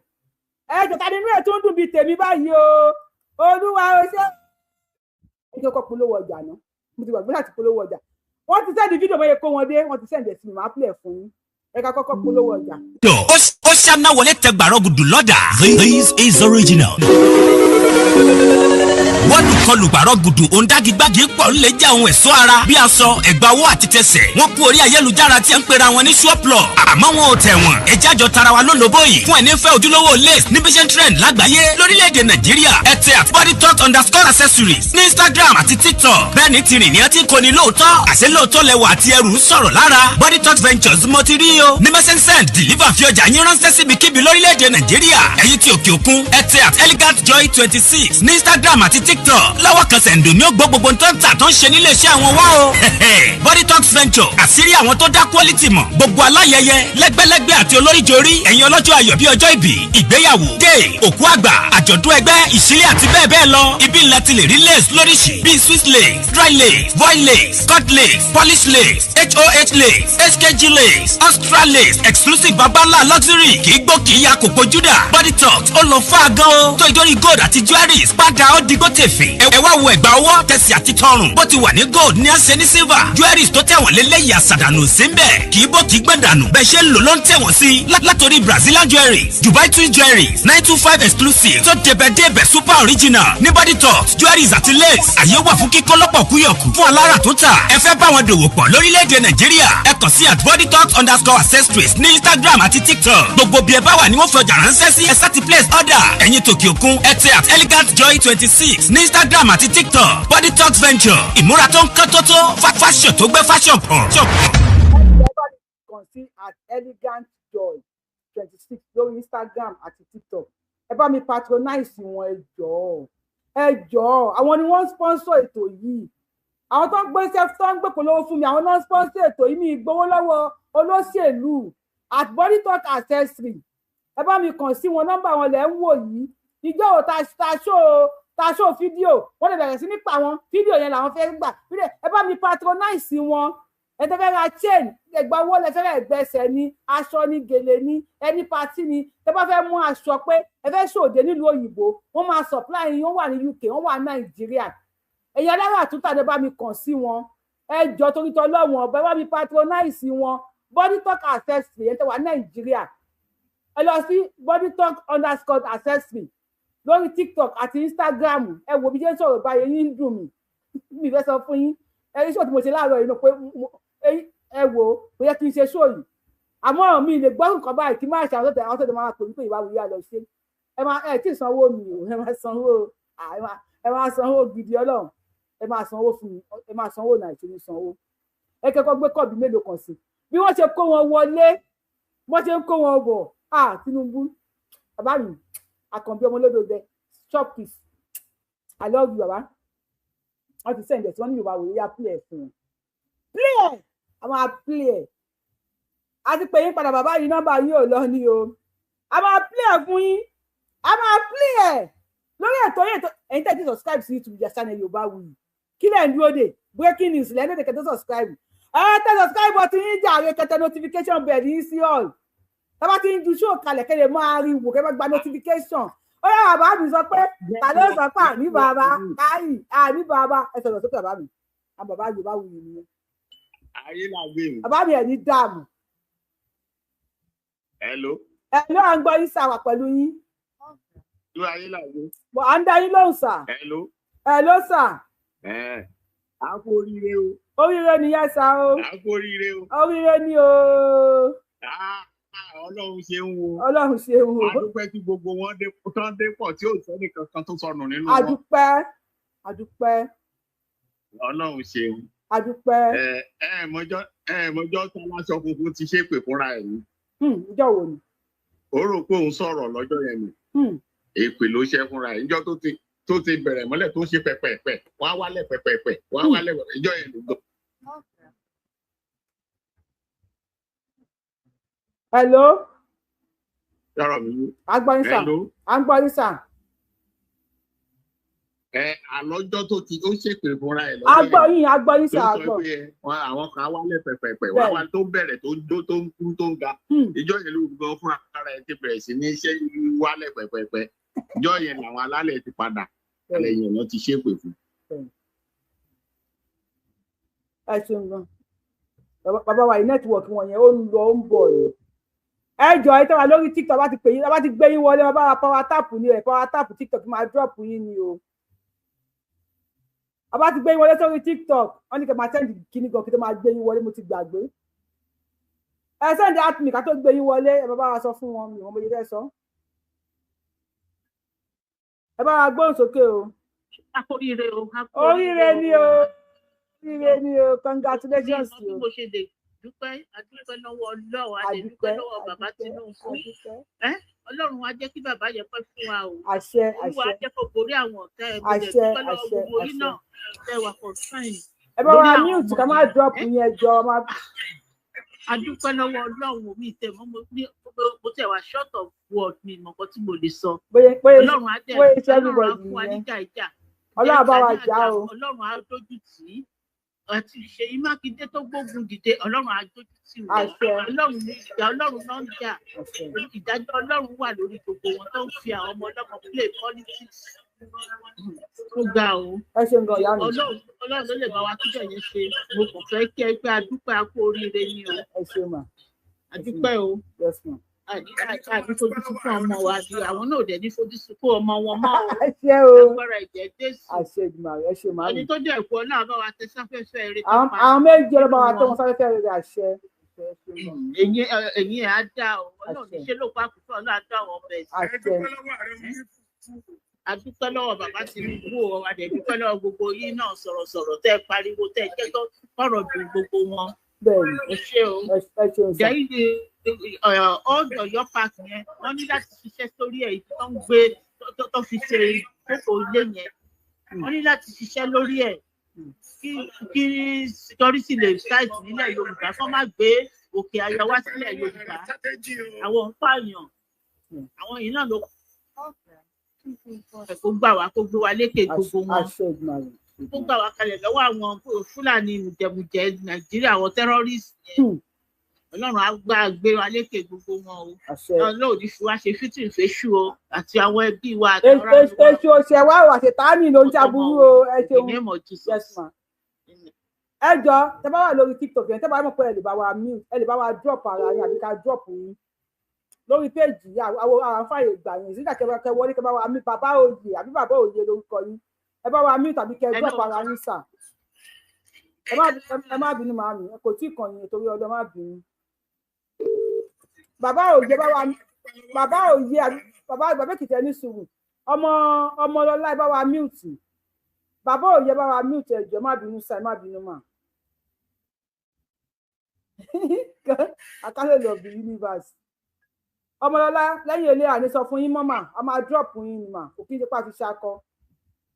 B: Ẹ jọ, ta ni inú ẹ̀ tó ń dùn bíi tèmi báyìí o? Olúwa o ṣé. Ẹ kí ọkọ̀ polówó ọjà náà. Mo ti gbàgbé láti polówó ọjà. Wọ́n ti send fídíò bóyá kó wọn dé, wọ́n ti send ẹ̀ sí mi, màá play ẹ̀ fún yín. Ẹ ká kọ́kọ́ polówó ọjà.
K: Ó ṣáná wọlé tẹ gbàrọ̀ gùdù lọ́dà. This is original. Wọ́n kọlù gbàrọ̀ gùdù òǹdàgígbàgì pọ̀ ńlẹ̀ jẹ́ àwọn ẹ̀ṣọ́ ara bí aṣọ, ẹ̀gbà owó àti tẹsẹ̀. Wọ́n kú orí ayélujára tí ń pera wọn ní ṣọ́plọ̀, àmọ́ wọn ò tẹ̀ wọ́n. Ẹjẹ́ àjọ tara wa lólobó yìí fún ẹni fẹ́ ojúlówó lace ní bíṣẹ́ trend lágbàáyé lórílẹ̀‐èdè Nàìjíríà. Ẹ tẹ @bodytalk_accessories ní Instagram àti TikTok. Bẹ́ẹ̀ ni tìrìn ní ẹtí kò ní lóòótọ́, àṣẹ lóòótọ́ lẹwà àti ẹrù ń sọ̀rọ̀ lára. Body Talk Ventures mo ti rí o ní message send deliver fi ọjà yín ránṣẹ́ síbikíbi lórílẹ̀‐èdè Nàìjíríà. Ẹ̀yin tí òkè òkun, ẹ tẹ @elegantjoy26 ní Instagram àti TikTok. Lọ́wọ́ kan sẹ̀ǹdò ní ó gbọ́ gbogbo tó ń tà tó ń ṣe nílé iṣẹ́ àwọn wá o. Body Talk Venture, àṣírí àwọn tó dá quality mọ̀. Gbogbo aláyẹyẹ lẹ́gbẹ́lẹ́gbẹ́ àti olóríjorí, ẹ̀yin ọlọ́jọ́ ayọ̀ bíi ọjọ́ ìbí, ìgbéyàwó, dé òkú àgbà, àjọ̀dún ẹgbẹ́, ìṣílẹ̀ àti bẹ́ẹ̀ bẹ́ẹ̀ lọ, ibi ńlá ti lè rí lace lóríṣi bíi Swiss lace, dry lace, voile lace, cut lace, polish lace, hoh lace, hkg lace, extra lace, exclusive, babalá luxury, kì í gbó, kì í ya kòkó júdà. Body Talk ó lọ fáa gan o, tó ìdórí gold àti jewelries padà ó digbó tèfè. Ẹ wá wo ẹ̀gbà ọwọ́, tẹ̀sí àti tọrùn. Bó ti wà ní gold ní àṣẹ ní silver. Jewelries tó tẹ̀wọ̀n lélẹ́yìí, àṣàdànù sí ń bẹ̀, kì í bó, kì í gbọ̀n dànù. Bẹ́ẹ̀ ṣe ń lò ló ń tẹ̀wọ̀n sí, látòrí Brazilian jewelries, Dubai twin jewelries, 925 exclusive tó débẹ̀ débẹ̀, super original ní Body Talk jewelries àti lace. Àyè wà fún kíkọ́ lọ́pọ̀ kúyọ̀kù fún alára tó tà. Ẹ fẹ́ bá wọn dòwò pọ̀ lórílẹ̀‐èdè Nàìjíríà, ẹ kàn sí @bodytalk_accessories ní Instagram àti TikTok. Gbogbo bí ẹ bá wà ní wọ́n fi ọjà ránṣẹ́ sí. Ẹ sá ti place order. Ẹ̀yin tòkè òkun, ẹ tẹ @elegantjoy26 ní Instagram àti TikTok. Body Talk Venture, ìmúra tó ń kán tó tó, fashion tó gbé fashion pọ̀.
B: Ẹ bá mi kàn sí @elegantjoy26 lórí Instagram àti TikTok. Ẹ bá mi patronize wọn, ẹ jọ̀ọ́, ẹ jọ̀ọ́. Àwọn ni wọ́n ń sponsor ètò yìí. Àwọn tó ń gbé iṣẹ́ tó ń gbé polówó fún mi, àwọn náà ń sponsor ètò yìí. Mi gbowó lọ́wọ́ olóṣèlú. @bodytalk accessory, ẹ bá mi kàn sí wọn. Nọ́mbà wọn lẹ̀ ń wò yìí. Ìjọ ò ta ṣó fídíò, wọ́n lè bẹ̀rẹ̀ sí ní pa wọn. Fídíò yẹn làwọn fẹ́ gbà. Ẹ bá mi patronize wọn. Ẹ tẹ́ fẹ́ ra chain, ẹgbà owó lẹ fẹ́ rà, ẹgbẹ́sẹ̀ ní aṣọ ní, gèlè ní, ẹni party ní, tẹ́ bá fẹ́ mú aṣọ pé ẹ fẹ́ ṣòde nílùú òyìnbó, wọ́n máa supply yín. Wọ́n wà ní UK, wọ́n wà ní Nàìjíríà. Ẹ̀yin alára àtúntà, ẹ bá mi kàn sí wọn. Ẹ jọ, torí tọ́ lọ́wọ́n ọ̀bẹ, bá mi patronize wọn. Body Talk accessory. Ẹ tẹ́ wà ní Nàìjíríà, ẹ lọ sí @bodytalk_accessory lórí TikTok àti Instagram. Ẹ wò bí jẹ́ ń sọ̀rọ̀ báyìí, eyín ń dùn mí. Mi fẹ́ sọ fún yín, ẹ rí ṣọ́ọ̀ tí mo ṣe láàárọ̀ yìí náà pé ẹ wò ó, kò yẹ kí n ṣe ṣó yìí, àmọ́ mi lè gbọ́ nǹkan báyìí kí n má ṣe. Àwọn tó máa pè mí pé ìwà wòye àlọ́ ṣe. Ẹ máa ẹ tí ì sanwó mi o. Ẹ máa sanwó, ẹ máa sanwó gidi. Ọlọ́run, ẹ máa sanwó fún mi, ẹ máa sanwó Nàìjíríà sanwó. Ẹ kẹ́kọ̀ọ́ gbé kọ́ọ̀bù mélòó kan sí bí wọ́n ṣe kó wọn wọlé, wọ́n ṣe ń kó wọn bọ̀. Ah, Tinubu, bàbá mi Àkànbí ọmọlódò jẹ chop kiss, I love you, bàbá. Wọ́n ti send ẹ̀ tí wọ́n ní Yorùbá wòye yá, play ẹ̀ fún wọn. Play ẹ̀, a máa play ẹ̀. A ti pè yín padà, bàbá yìí, nọ́mbà yín ò lọ ní o. A máa play ẹ̀ fún yín, a máa play ẹ̀ lórí ètò yìí. Ètò ẹ̀yin tẹ́ ti subscribe sí YouTube channel Yorùbá Wuyì, kí lẹ̀ ń dúró dè? Breaking news lẹ́nu èdè kẹtẹ́. Subscribe, ẹ tẹ́ subscribe button yín jàre, kẹtẹ́ notification bell yín sí all. Tá bá ti ń ju show kalẹ̀, kẹ́ lè máa rí wò, kẹ́ bá gba notification. Ó yá, bàbá mi sọ pé ta ló sọ pé àní bàbá káyì, àní bàbá. Ẹ sọ̀rọ̀ sókè, bàbá mi. Àwọn bàbá Yorùbá wuyì nìyẹn.
L: Ayé là gbé mi.
B: Bàbá mi ẹ̀ ní dààmú.
L: Hello.
B: Ẹ ló à ń gbọ́ yín sà, wà pẹ̀lú yín.
L: Ló ayé là gbé.
B: Bọ̀ à ń dá yín lóhùn sà.
L: Hello.
B: Hello sà.
L: Ẹ a kú oríire o.
B: Oríire nìyẹn sà o.
L: A kú oríire o.
B: Oríire ni o.
L: Ọlọ́run ṣe ń wo.
B: Ọlọ́run ṣe ń wo.
L: A dúpẹ́ tí gbogbo wọn dé tán dé pọ̀ tí ò sẹ́ni kankan tó sọnù nínú wọn.
B: A dúpẹ́, a dúpẹ́.
L: Ọlọ́run ṣeun.
B: A dúpẹ́.
L: Ẹ mọjọ́ tó aláṣọ funfun ti ṣépè fúnra ẹ̀ ni.
B: Ìjọ́ wo ni?
L: Ó rò pé òun sọ̀rọ̀ lọ́jọ́ yẹn ni. Èpè ló ṣe fúnra ẹ̀. Ìjọ́ tó ti bẹ̀rẹ̀ mọ́lẹ̀ tó ṣe pẹ̀pẹ̀pẹ̀ wá wálẹ̀ pẹ̀pẹ̀pẹ̀ wá wálẹ̀ ìjọ́ yẹn ló gbọ́.
B: Hello.
L: Yàrá mi.
B: À ń gbọ́ yín sà. À ń gbọ́ yín sà.
L: Ẹ àlọ́jọ́ tó ti ó ṣèpè fúnra ẹ̀ lọ́jọ́
B: yẹn. À ń gbọ́ yín, à ń gbọ́ yín sà, à ń gbọ́.
L: Tó sọ pé àwọn kan wálẹ̀ pẹ̀pẹ̀pẹ̀ wá wá tó bẹ̀rẹ̀ tó ń jó tó ń kú tó ń ga. Ìjọ yẹn ló gan fúnra ara ẹ̀ ti bẹ̀rẹ̀ sí ní ṣe wálẹ̀ pẹ̀pẹ̀pẹ̀. Ìjọ yẹn làwọn alálẹ̀ ti padà. Alẹ́ yẹn lọ ti ṣépè fún.
B: Ẹ ṣeun gan. Bàbá wa yìí nẹ́tíwọ̀kì wọn yẹn ó ń lọ ó ń bọ̀ ni. Ẹ jọ ẹ tẹ́wà lórí TikTok bá ti pè yín bá ti gbé yín wọlé bá wa power tap ni ẹ power tap TikTok máa drop yín ni o. Bá ti gbé yín wọlé sórí TikTok wọ́n ní kẹ́ máa send kíní gan kí tó máa gbé yín wọlé, mo ti gbàgbé. Ẹ send at me ká tó gbé yín wọlé, ẹ bá wa sọ fún wọn mi wọn mo yẹ fẹ́ sọ. Ẹ bá wa gbóhùn sókè o.
J: Oríire o.
B: Oríire ni o. Oríire ni o. Congratulations o.
J: Mo ṣe lè dúpẹ́, adúpẹ́ lọ́wọ́ Ọlọ́run, a lè dúpẹ́ lọ́wọ́ bàbá Tinubu. Ọlọ́run á jẹ́ kí bàbá yẹn pẹ́ fún wa o.
B: Àṣẹ, àṣẹ.
J: Olúwa á jẹ́ kó borí àwọn ọ̀tá ẹ̀. Mo lè dúpẹ́ lọ́wọ́ gbogbo yín náà tẹ́ wà concern.
B: Ẹ bá wa mute ká má drop yẹn jọ.
J: A dúpẹ́ lọ́wọ́ Ọlọ́run mi tẹ̀ mọ́ mo tẹ̀ wá short of word mi mọ̀ nǹkan tí mo lè sọ. Ọlọ́run á dẹ̀ Ọlọ́run á fún wa níjà ìjà.
B: Ọlọ́run bá wa jà o.
J: Ọlọ́run á dójú tì í. Àti Ṣèyí Mákindé tó gbógun dìde, Ọlọ́run á dójú tì wọ́n. Ọlọ́run ní ìjà, Ọlọ́run náà ń jà. Ìdájọ́ Ọlọ́run wà lórí gbogbo wọn tó ń fi àwọn ọmọ ọlọ́mọ play politics. Ó ga o.
B: Ẹ ṣeun gan ìyá mi.
J: Ọlọ́run ló lè bá wa túbọ̀ yẹn ṣe. Mo kàn fẹ́ kí ẹ pé adúpẹ́ a kú oríire ni o.
B: Ẹ ṣeun mà.
J: Adúpẹ́ o.
B: Yes ma.
J: Àní fojú sunkún ọmọ wa àti àwọn náà dẹ̀ ní fojú sunkún ọmọ wọn mọ́ o.
B: Àṣẹ o.
J: Agbára ẹ̀jẹ̀ Jésù.
B: Àṣẹ Èdùmàrè, ẹ ṣe màmí.
J: Ẹni tó dẹ̀ kú Ọlọ́run bá wa tẹ sáfẹ́fẹ́ rere tó pa.
B: Àwọn méjì Ọlọ́run bá wa tẹ wọn sáfẹ́fẹ́ rere, àṣẹ.
J: Ẹ̀yin ẹ̀ á dá o. Ọlọ́run ní ṣe ló pa kúkú, Ọlọ́run á dá àwọn ọmọ ẹ̀ sí.
B: Àṣẹ.
J: A dúpẹ́ lọ́wọ́ bàbá Tinubu o, a dẹ̀ dúpẹ́ lọ́wọ́ gbogbo yín náà sọ̀rọ̀sọ̀rọ̀ tẹ́ pariwo tẹ́ jẹ́ kọ́rọ̀ dùn gbogbo wọn.
B: Bẹ́ẹ̀ni.
J: Ẹ ṣé o. Jẹ́yìn Old Ọ̀yọ́ park yẹn, wọ́n ní láti ṣiṣẹ́ sórí ẹ̀ tó ń gbé tó fi ṣe ìjókòó ilé yẹn. Wọ́n ní láti ṣiṣẹ́ lórí ẹ̀ kí security lè ṣáìtì nílẹ̀ Yorùbá kó má gbé òkè ayọ̀ wá sílẹ̀ Yorùbá. Àwọn ń pààyàn, àwọn yìí náà ló kó gbà wá kó gbé wa lékè gbogbo wọn. Kó gbà wá kalẹ̀ lọ́wọ́ àwọn Fúlàní mùjẹmùjẹ Nàìjíríà, àwọn terrorist yẹn. Ọlọ́run á gbà gbé wa lékè gbogbo wọn o. Ọlọ́run ò ní fi wá ṣe fítìn fèṣù o àti àwọn ẹbí wa.
B: Èṣù òṣè wa wà ṣètánì ló ń ṣàbúrú o. Ẹ ṣeun. Ẹ jọ tẹ bá wà lórí TikTok yẹn, tẹ bá mọ̀ pé ẹ lè bá wa mute, ẹ lè bá wa drop ara yín àbí ká drop yín lórí péèjì yìí. Àwọn àǹfààní ìgbà yẹn sígbà kẹ wọlé kẹ bá wa mute bàbá òye àbí bàbá òye lórúkọ yín. Ẹ bá wa mute tàbí kẹ drop ara yín sà. Ẹ má bínú màámi, kò tí ì kàn yín torí ọdọ, má bínú. Bàbá òye bá wa, bàbá òye bàbá bàbá Èkìtì ẹni sùúrù, ọmọ ọmọlọlá ẹ bá wa mute. Bàbá òye bá wa mute, ẹ jọ̀ọ́ má bínú sà, ẹ má bínú mà. Akálẹ̀ of the universe. Ọmọlọlá lẹ́yìn ilé àní sọ fún yín mọ́mà, a máa drop yín ni mà, kò kí n ṣe pa fi ṣakọ.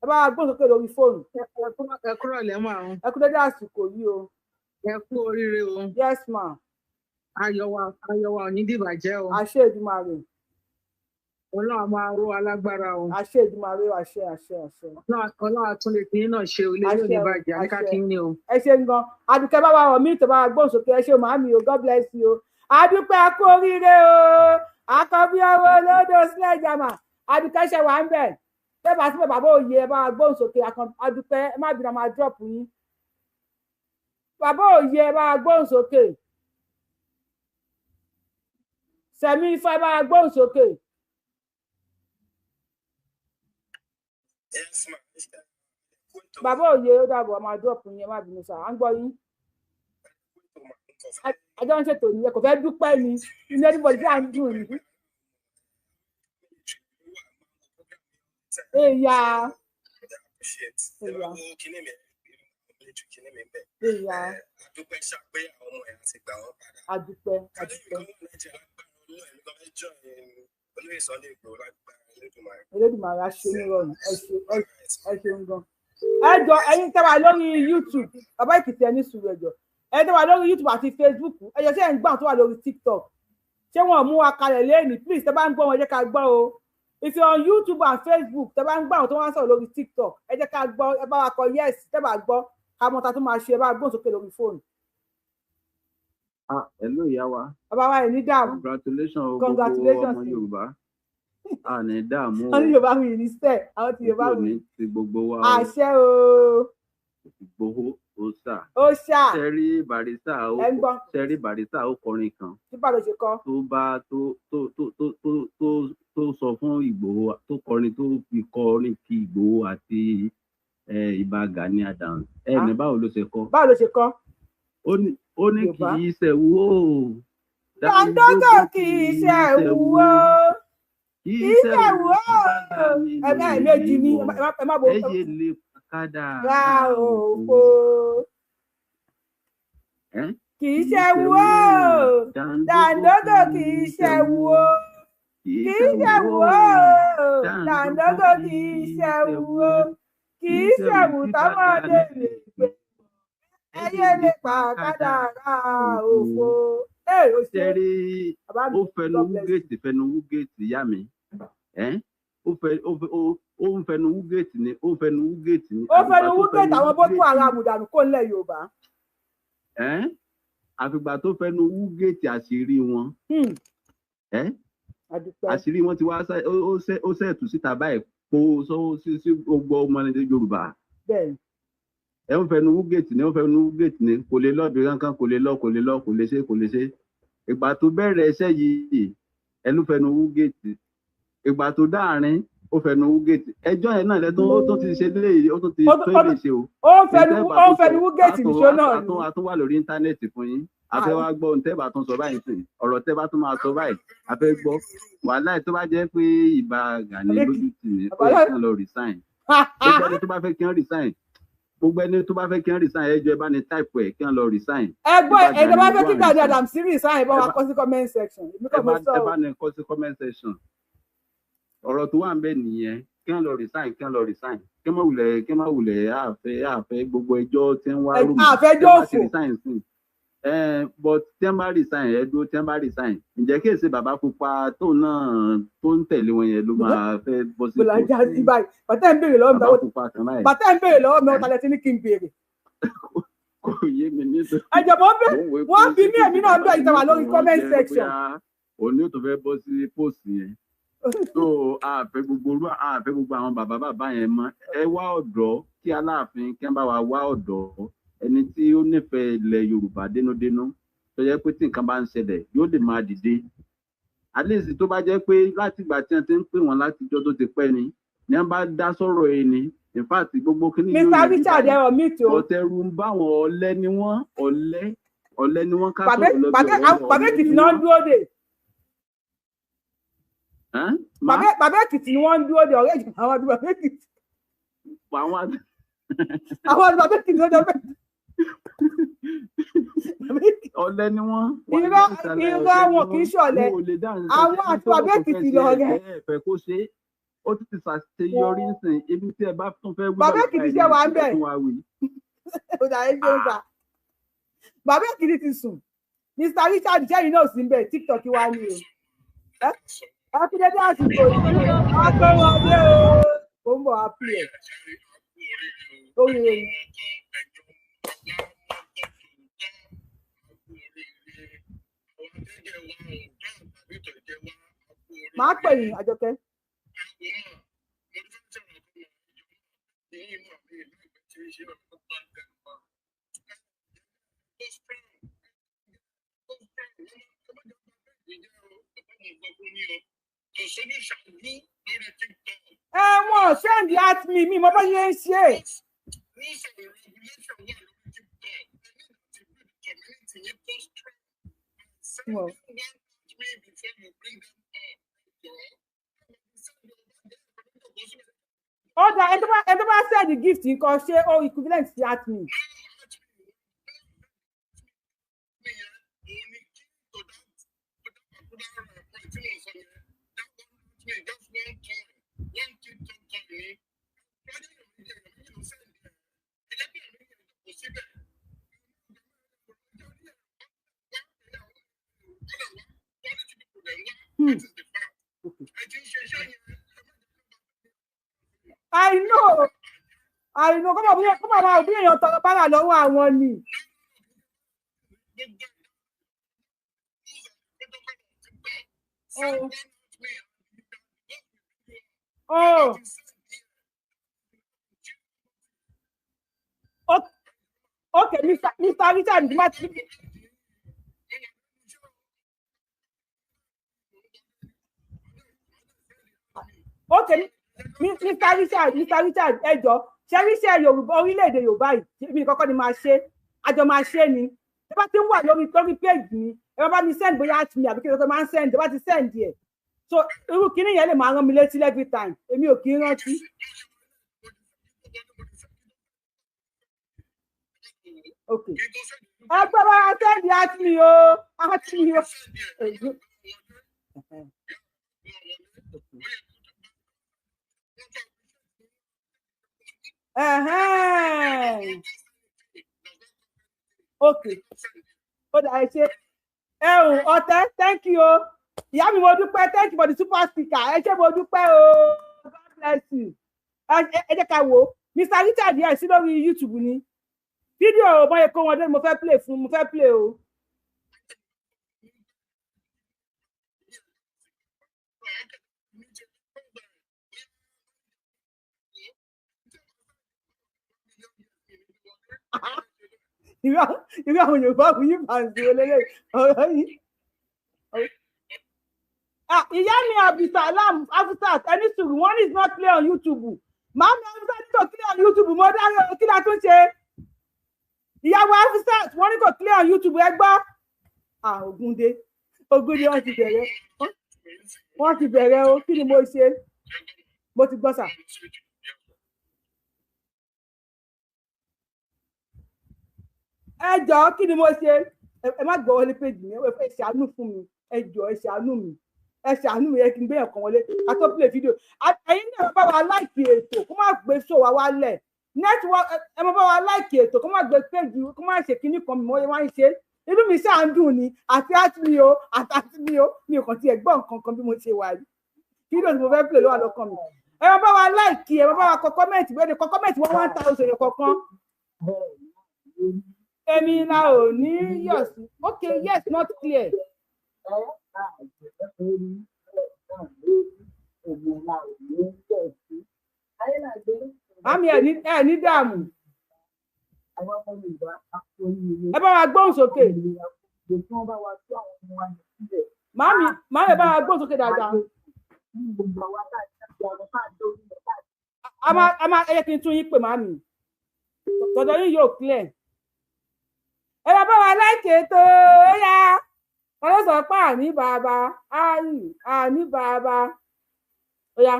B: Ẹ bá wa gbóhùn sókè lórí fóònù.
F: Ẹ kúrò lẹ́mọ̀ àwọn.
B: Ẹ kú dédé àsìkò yìí o.
F: Ẹ kú oríire o.
B: Yes ma.
F: Ayọ̀ wa ò ní dìbàjẹ́ o.
B: Àṣẹ Èdùmàrè.
F: Ọlọ́run máa ró alágbára o.
B: Àṣẹ Èdùmàrè o, àṣẹ àṣẹ àṣẹ.
F: Ọlọ́run àtúnlé tí yín náà ṣe olè yóò ní bàjẹ́ àníká kí ní o.
B: Ẹ ṣe gan. Àdùkẹ́ bá wa rọ̀ mí ìtọ́ bá wa gbóhùn sókè, ẹ ṣe màámi o, God bless you o. Àdùpẹ́ kú oríire o. Àkọ́bí ọwọ́ lódò sílẹ̀ jàmà. Àdùkẹ́ ṣe wà ń bẹ̀. Bẹ́ẹ̀ bá síbẹ̀ bàbá òye ẹ bá wa gbóhùn sókè. Àdùpẹ́ ẹ má bínú, a máa drop yín. Bàbá òye, ẹ bá wa gbóhùn sókè. Sẹ̀mí Ifá, ẹ bá wa gbóhùn sókè. Bàbá òye, ó dàbọ̀, máa drop yín, ẹ má bínú sá, à ń gbọ́ yín. Àjọ ń ṣètò nìyẹn, kò fẹ́ dúpẹ́ ni, inú everybody tí à ń dùn ní. Èyà èyà èyà, àdúpẹ́ àdúpẹ́. Elédùmarè á ṣe nírọ̀rùn, ẹ ṣe ẹ ṣeun gan. Ẹ jọ, ẹ̀yin tẹ́ wà lórí YouTube, bàbá Èkìtì, ẹ ní sùúrù, ẹ jọ, ẹ̀yin tẹ́ wà lórí YouTube àti Facebook, ẹ jọ, ṣé ẹ ń gbọ́ àwọn tó wà lórí TikTok? Ṣé wọn ò mú wa kalẹ̀ lẹ́ẹ̀ni? Please, tẹ́ bá ń gbọ́ wọn, ẹ jẹ́ ká gbọ́ o. If you're on YouTube and Facebook, tẹ́ bá ń gbọ́ àwọn tó wá ń sọ̀rọ̀ lórí TikTok, ẹ jẹ́ ká gbọ́, ẹ bá wa kọ yes tẹ́ bá gbọ́, ká mọ̀ ta tó máa ṣe. Ẹ bá gbóhùn sókè lórí fóònù.
M: Ah, hello ìyá wa.
B: Bàbá wa, ẹ̀ ní dààmú.
M: Congratulations o, gbogbo
B: Congratulations.
M: ọmọ Yorùbá. A ní dààmú o.
B: Wọ́n ní Yorùbá wuyì ní sẹ́ẹ̀, àwọn ti Yorùbá
M: Ojú
B: wuyì.
M: òní ti gbogbo wa o.
B: Àṣẹ o.
M: Ìgbòho ó sà.
B: Ó ṣá.
M: Ṣẹ́rí Barrister ó
B: Ẹ ń gbọ́.
M: Ṣẹ́rí Barrister ó kọrin kan
B: Nípa ló ṣe kọ́.
M: tó bá tó tó tó tó tó tó tó sọ fún Ìgbòho, tó kọrin, tó fi kọrin kí Ìgbòho àti Ìbà Gani Adams. Ẹ ní báwo ló ṣe kọ?
B: Báwo ló ṣe kọ́?
M: Ó ní kì
B: Yorùbá.
M: í ṣẹ̀wú o.
B: Dàńdógò kì í ṣẹ̀wù o.
M: Kì
B: Kì
M: í
B: í
M: ṣẹ̀wù
B: ṣẹ̀wù o.
M: Gani
B: Ẹ má ẹ̀ẹ̀mejì ni, ẹ má bo.
M: Ẹ yé lè kádà
B: Ra òfo.
M: Ẹ
B: Kì í ṣẹ̀wù o. Dàńdógò kì í ṣẹ̀wù o.
M: Kì
B: Kì í ṣẹ̀wù o. Dàńdógò kì í ṣẹ̀wù o. Kì í ṣẹ̀wù tọ́mọdé lè gbé. Ẹyẹ lè pa kádàrá òfo. Ẹ ò ṣe.
M: Ṣẹ́rí
B: Bàbá mi,
M: ó fẹnu
B: God
M: wú
B: bless you.
M: géètì, fẹnu wú géètì ìyá mi. Ẹ́ ó fẹ ó fẹ ó ó ń fẹnu wú géètì ni, ó ń fẹnu wú géètì ni.
B: Ó
M: Àfìgbà
B: fẹnu
M: tó
B: wú géètì
M: fẹnu
B: àwọn
M: wú
B: Boko
M: géètì
B: Haram dànù kó nílẹ̀ Yorùbá.
M: Ẹ́ àfìgbà tó fẹnu wú géètì àṣírí wọn. Ẹ́
B: Àdúpẹ́.
M: àṣírí wọn ti wá ó ṣẹ́ẹ̀tù síta báyìí kó sọ́wọ́ sí gbogbo ọmọ ilẹ̀ Yorùbá.
B: Bẹ́ẹ̀ni.
M: Ẹ ń fẹnu wú géètì ni, ó ń fẹnu wú géètì ni, kò lè lọ bí kankan, kò lè lọ, kò lè lọ, kò lè ṣe, kò lè ṣe. Ìgbà tó bẹ̀rẹ̀ iṣẹ́ yìí, ẹ ló fẹnu wú géètì. Ìgbà tó dáàrin, ó fẹnu wú géètì. Ẹjọ́ yẹn náà lẹ́tọ́, ó tún ti ṣe léyìí, ó tún ti tó lè ṣe o.
B: Ó ń fẹnu ó ń fẹnu wú géètì nìṣó náà ni.
M: A tún wà lórí íńtánẹ́ẹ̀tì fún yín. A fẹ́ wá gbọ́ ohun tẹ́ bá tún sọ báyìí sí, ọ̀rọ̀ tẹ́ bá tún máa sọ báyìí, a fẹ́ gbọ́. Wàhálà tó bá jẹ́ pé Ìbà Gani lójú tì mí, ó yẹ kí wọ́n lọ resign. Gbogbo ẹni tó bá fẹ́ kí wọ́n resign, gbogbo ẹni tó bá fẹ́ kí wọ́n resign, ẹ jọ̀ọ́, ẹ bá ní type ẹ̀ kí wọ́n lọ resign.
B: Ẹ gbọ́,
M: Ìbà
B: ẹ tó bá
M: Gani
B: fẹ́ kí
M: go and
B: Gani
M: resign.
B: Adams resign, bá wa kọ sí comment section. Èmi
M: Ẹ
B: kàn mo
M: bá
B: sọ
M: ẹ
B: o.
M: bá ní kọ sí comment section. Ọ̀rọ̀ tó wà ń bẹ̀ nìyẹn, kí wọ́n lọ resign, kí wọ́n lọ resign, kí wọ́n má wulẹ̀, kí wọ́n má wulẹ̀. Àfẹ́ gbogbo ẹjọ́ tí ń wá rúmi
B: Àfẹ́jọ́
M: tí wọ́n bá ti
B: òfò.
M: resign sí ẹ, but tí wọ́n bá resign, ẹ dúró, tí wọ́n bá resign, ǹjẹ́ kí èsì bàbá pupa tóun náà tó ń tẹ̀lé wọn yẹn ló máa fẹ́ bọ́ sí
B: Bọ́lá
M: ipò
B: já sí báyìí. Bàtà ń béèrè lọ́wọ́ mi.
M: Bàbá pupa kan báyìí?
B: Bàtà ń béèrè lọ́wọ́ mi, ọ̀tá lẹ́tí ní kí n béèrè.
M: Kò yé mi nítorí
B: Ẹ̀jọ̀ mọ́ bẹ́
M: mò ń wo pé
B: wọ́n bí
M: ṣé
B: mí,
M: kìí ṣe
B: èmi náà ń
M: bàbá
B: bẹ̀ ìtawà
M: Tinubu
B: lórí
M: wọn
B: comment
M: jẹ́
B: section.
M: bóyá òun ni ó tó fẹ́ bọ́ sí post yẹn. So àfẹ́ gbogbo orú, àfẹ́ gbogbo àwọn bàbá bàbá yẹn mọ́. Ẹ wá ọ̀dọ́ kí Aláàfin kí wọ́n bá wa wá ọ̀dọ́, ẹni tí ó nífẹ̀ẹ́ ilẹ̀ Yorùbá dénúdénú, tó jẹ́ pé tí nǹkan bá ń ṣẹlẹ̀ yóò lè máa dìde. At least tó bá jẹ́ pé látìgbà tí wọ́n ti ń pè wọ́n látijọ́ tó ti pẹ́ ni wọ́n bá dá sọ̀rọ̀ yìí ni, in fact gbogbo kíní yóò
B: Mr
M: yanjú
B: Richard,
M: báyìí.
B: ẹ̀rọ mi tó.
M: Ọ̀tẹ̀rù ń bá wọn, ọ̀lẹ ni wọ́n, ọ̀lẹ ọ̀lẹ ni wọ́n. Ká
B: Bàbá
M: sọ̀rọ̀ lọ bí
B: bàbá
M: ọ̀rọ̀
B: bàbá
M: ọ̀lẹ
B: Èkìtì
M: ni
B: náà ń
M: wọ́n.
B: dúró dè.
M: Ẹ́n? Má
B: Bàbá Èkìtì ni wọ́n ń dúró dè, ọ̀rẹ́ ìjọba àwọn àdúgbò bàbá Èkìtì.
M: Àwọn
B: Àwọn àdúgbò bàbá Èkìtì ló dé.
M: Ọ̀lẹ ni wọ́n.
B: Irọ́
M: Wàláì tàláì
B: irọ́
M: ọ̀lẹ ni
B: wọn kì í
M: wọ́n.
B: ṣọ̀lẹ.
M: Wọn ò lè dá nǹkan
B: Àwọn
M: ṣe.
B: àti
M: Tó
B: bàbá
M: tó fẹ́
B: Èkìtì
M: ṣe
B: lọ̀rẹ́.
M: ẹ̀fẹ́ ẹ̀fẹ́ kó ṣe é. Ó ti ṣàṣeyọrí ńsìn, ibi tí ẹ bá tún fẹ́ wí
B: Bàbá
M: lọ́la
B: Èkìtì
M: báyìí
B: ṣe
M: ní
B: wà ń
M: ìsìn, ẹ
B: bẹ̀.
M: tún wá wí.
B: Ó dà ẹ́ ṣe ń gbà. Bàbá Èkìtì ti sùn. Mr Richard, sẹ́yìn náà sí ń bẹ̀, TikTok wa ni o. Ẹ kú dédé àsìkò yìí. Wọ́n tó wọn dé o. Ó ń bọ̀ wá pè ẹ́. Oríire ni. Màá pè yín, Àjọkẹ́. Ẹ wọn send at me, mi mo bá ṣe ń ṣe. Ó dà, ẹni tó bá send gift nǹkan, ṣé ó equivalent sí at me? I know, I know. Kọ́ máa bí èèyàn tọrọ bára lọ́wọ́ àwọn ni. Oh. Oh. Okay, Mr. Richard, okay, Mr. Richard, ẹ jọ̀ọ́, ṣe rí iṣẹ́ Yorùbá, orílẹ̀-èdè Yorùbá yìí, mi kọ́kọ́ ni máa ṣe, àjọ máa ṣe ni. Ẹ bá ti ń wà lórí page mi, ẹ bá mi send bóyá at me àbí kí ló tó máa ń send, ẹ bá ti send ẹ̀. So irú kinní yẹn lè máa rán mi létí every time, èmi ò kì í rántí. Okay. Ẹ gbọ́ bá send at me o, at me o. Okay. Ó dà, ẹ ṣe. Ẹ̀hún ọ̀tẹ̀, thank you o. Ìyá mi, mo dúpẹ́, thank you for the super speaker. Ẹ ṣé, mo dúpẹ́ o. God bless you. Ẹ jẹ́ ká wò ó. Mr. Richard yẹn sí lórí YouTube ni. Fídíò bọ́yẹ kó wọn dé ni mo fẹ́ play fún, mo fẹ́ play o. Irú àwọn Yorùbá wù yí fàǹsì olólè ọ̀rọ̀ yìí. Ìyá mi Abdulsalam Afusat, ẹni sùúrù, one is not clear on YouTube. Màámi Afusat ní kò clear on YouTube, mo dárí o, kí la tún ṣe? Ìyàwó Afusat, wọ́n ní kò clear on YouTube, ẹ gbọ́. Ògúndé, Ògúndé, wọ́n ti bẹ̀rẹ̀, wọ́n ti bẹ̀rẹ̀ o, kí ni mo ṣe? Mo ti gbọ́ sà. Ẹ jọ̀ọ́, kí ni mo ṣe? Ẹ má gbọ́ wọlé péjì mi, ẹ ṣàánú fún mi, ẹ jọ̀ọ́, ẹ ṣàánú mi, ẹ ṣàánú mi, ẹ kí n gbé ẹ̀kan wọlé ká tó play video. Ẹ̀yin náà bá wa láìkì ètò kó má gbé show wa wálẹ̀ network, ẹ má bá wa láìkì ètò kó má gbé péjì, kó má ṣe kinní kan mi wọ́n ń ṣe. Inú mi ṣáà ń dùn ni, àti àti mi o, àti àti mi o, mi ò kàn tiẹ̀ gbọ́ nǹkan kan bí mo ṣe wà yìí. Fídíò tí mo fẹ́ play ló wà lọ́kàn mi. Ẹ má bá wa láìkì, ẹ má bá wa kọ comment, bẹ́ẹ̀ ni kọ comment 1000 kọ̀ọ̀kan. Èmi la ò ní yọ̀ sí. Okay, yes, not clear. Màmí ẹ ní dààmú. Ẹ bá wa gbóhùn sókè. Màmí ẹ bá wa gbóhùn sókè dáadáa. A máa ẹ yẹ kí n tún yín pè màmí. Tọ̀dọ̀ yín yóò clear. Ẹ bá wa láìkè tó yá. Wọ́n ló sọ pé àní bàbá, àní bàbá. Ó yá.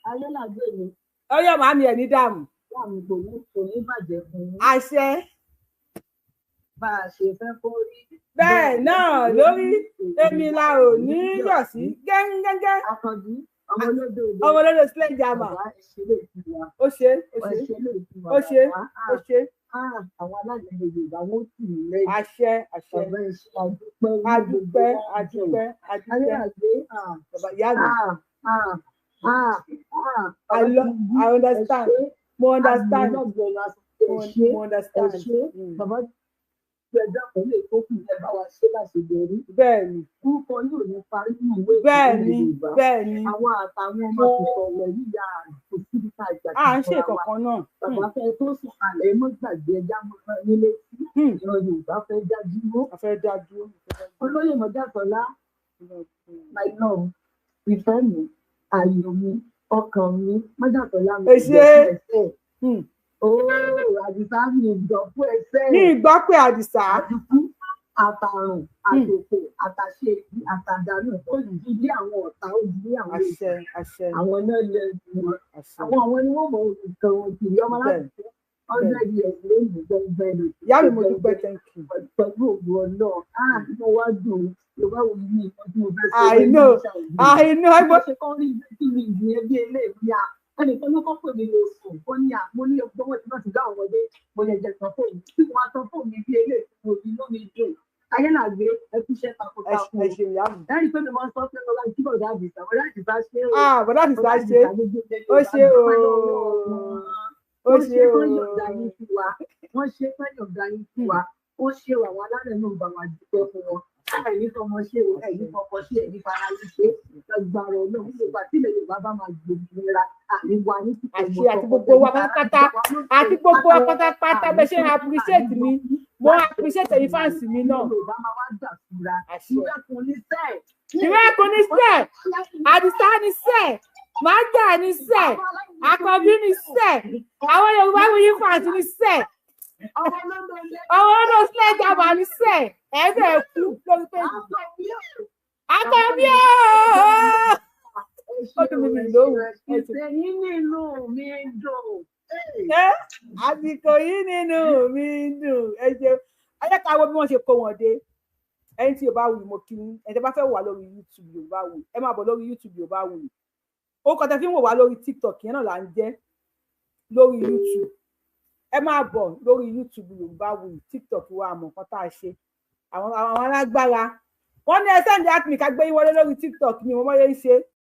N: Ayélàgbé mi.
B: Ó yá, màmí ẹ̀ ní dààmú.
N: Ìyá mi kò ní bàjẹ́ fún yín.
B: Àṣẹ.
N: Bá a ṣe fẹ́ kó rí.
B: Bẹ́ẹ̀ náà lórí, èmi la ò ní yọ̀ sí gẹ́ngẹ́ngẹ́.
N: Àkànbí ọmọ olódò.
B: Ọmọ olódò sílẹ̀ jàmà. Ó ṣe, ó ṣe, ó ṣe, ó ṣe.
N: Àwọn alágbègbè Yorùbá wọn ó tì í lẹ́yìn.
B: Àṣẹ, àṣẹ.
N: Bàbá ẹ ṣé, àdúpẹ́.
B: Àdúpẹ́, àdúpẹ́, àdúpẹ́.
N: Ayélàgbé.
B: Bàbá ìyá mi. I understand. Mo understand. Mo understand.
N: Bàbá ẹjọ́ kan lè tó kù ẹ bá wa ṣe láṣeyọrí.
B: Bẹ́ẹ̀ni.
N: Orúkọ yóò ní parí nínú ìwé
B: Bẹ́ẹ̀ni, bẹ́ẹ̀ni.
N: Àwọn àtàwọn ọmọ tuntun ọ̀wẹ̀ yíya kò síbi tá a gbà
B: À ń ṣe kankan náà.
N: Bàbá fẹ́ tó sùn kalẹ̀, ẹ mọ́ gbàgbé ẹja mọ́ nílé sí. Ìran Yorùbá fẹ́ dá dúró.
B: A fẹ́ dá dúró.
N: Olóyè Mọ́jàsọ́lá, my love, ìfẹ́ mi, ayọ̀ mi, ọkàn mi, Mọ́jàsọ́lá mi.
B: Ẹ ṣé.
N: Ooo, Àdìsá, mi ìgbọ́ fún ẹsẹ̀.
B: Ní ìgbọ́ pé Àdìsá.
N: Àdìkú, àtàrùn, àtòkò, àtàṣe, àtàdánù, ó di ilé àwọn ọ̀tá, ó di ilé àwọn
B: Àṣẹ, àṣẹ.
N: Àwọn náà lẹ́nu wọn. Àwọn ni wọ́n mọ nǹkan wọn kiri ọmọ láti fún 100 years lónìí gbẹngbẹ lòdì.
B: Ìyá mi, mo dúpẹ́, thank you.
N: Pẹ̀lú ògùn ọlọ́ọ̀, ah, mo wá dùn Yorùbá wo ní ìkan tí mo fẹ́ sọ.
B: I know, I know.
N: Bó ṣe kọ́ rí kí mi ìyẹn bí eléyìí à, ẹnìkan ló kọ́ pè mí lọ sùn, ó ní à, mo ní ọgbọ́n wọn tí wọ́n ti dá àwọn ọmọdé, mo lè jẹ tán fóònù tí wọ́n á tán fóònù mi bí eléyìí tí mo fi inú mi dùn. Ayé là gbé, ẹ kú iṣẹ́ takuntakun.
B: Ẹ ṣe, ìyá mi.
N: Ẹ rí i pé mi máa ń sọ pé ọlá kí bọ̀dá Àdìsá, bọ̀dá Àdìsá ṣe o.
B: Ah, bọ̀dá Àdìsá ṣe, ó ṣe o, ó
N: Wọ́n
B: ṣe
N: ṣe
B: o.
N: kán yọ̀ǹda yín fún wa, wọ́n ṣe kán yọ̀ǹda yín fún wa, ó ṣe o. Àwọn alálẹ̀ náà bá wa dúpẹ́ fún wọn. Ẹ̀yin fọmọ ṣe o, ẹ̀yin fọkọ ṣe, ẹ̀yin fara yín ṣe. Lágbára Ọlọ́run, gbogbo àtìlẹ̀ Yorùbá bá máa gbòmìnira, àríwá ní títẹ̀.
B: Àṣẹ, àti gbogbo wa pátápátá, àti gbogbo wa pátápátá. Bẹ ṣe ń appreciate mi, mo appreciate ẹ̀yin fans mi náà.
N: Yorùbá máa wá gbà fúra. Ìwé ní sẹ́ẹ̀.
B: Ìwé ẹkùn ní sẹ́ẹ̀, Àdìsá ní sẹ́ẹ̀, Májà ní sẹ́ẹ̀, Àkànbí ní sẹ́ẹ̀, àwọn Yorùbá Wuyi fans ní sẹ́ẹ̀, àwọn ọlọ́dọ̀ sledgehammer ní sẹ́ẹ̀, ẹ̀ẹ́dẹ̀ kú lórí péjì. Àkànbí ooo! Ó dùn mí lóhùn.
N: Ìfẹ́ yín nínú mi dùn.
B: Àsìkò yìí nínú mi dùn. Ẹ ṣeun. Ẹ jẹ́ ká wo bí wọ́n ṣe kó wọn dé. Ẹni tí Yorùbá Wuyi, mo kí yín. Ẹni tí a bá fẹ́ wà lórí YouTube Yorùbá Wuyi, ẹ máa bọ̀ lórí YouTube Yorùbá Wuyi. Orúkọ tẹ́ fi ń wò wá lórí TikTok yẹn náà là ń jẹ́ lórí YouTube. Ẹ máa bọ̀ lórí YouTube Yorùbá Wuyi. TikTok wa, àmọ́ nǹkan tá a ṣe, àwọn alágbára wọn ní ẹ send at me, ká gbé yín wọlé lórí TikTok ni mo mọ̀ yẹn ṣe.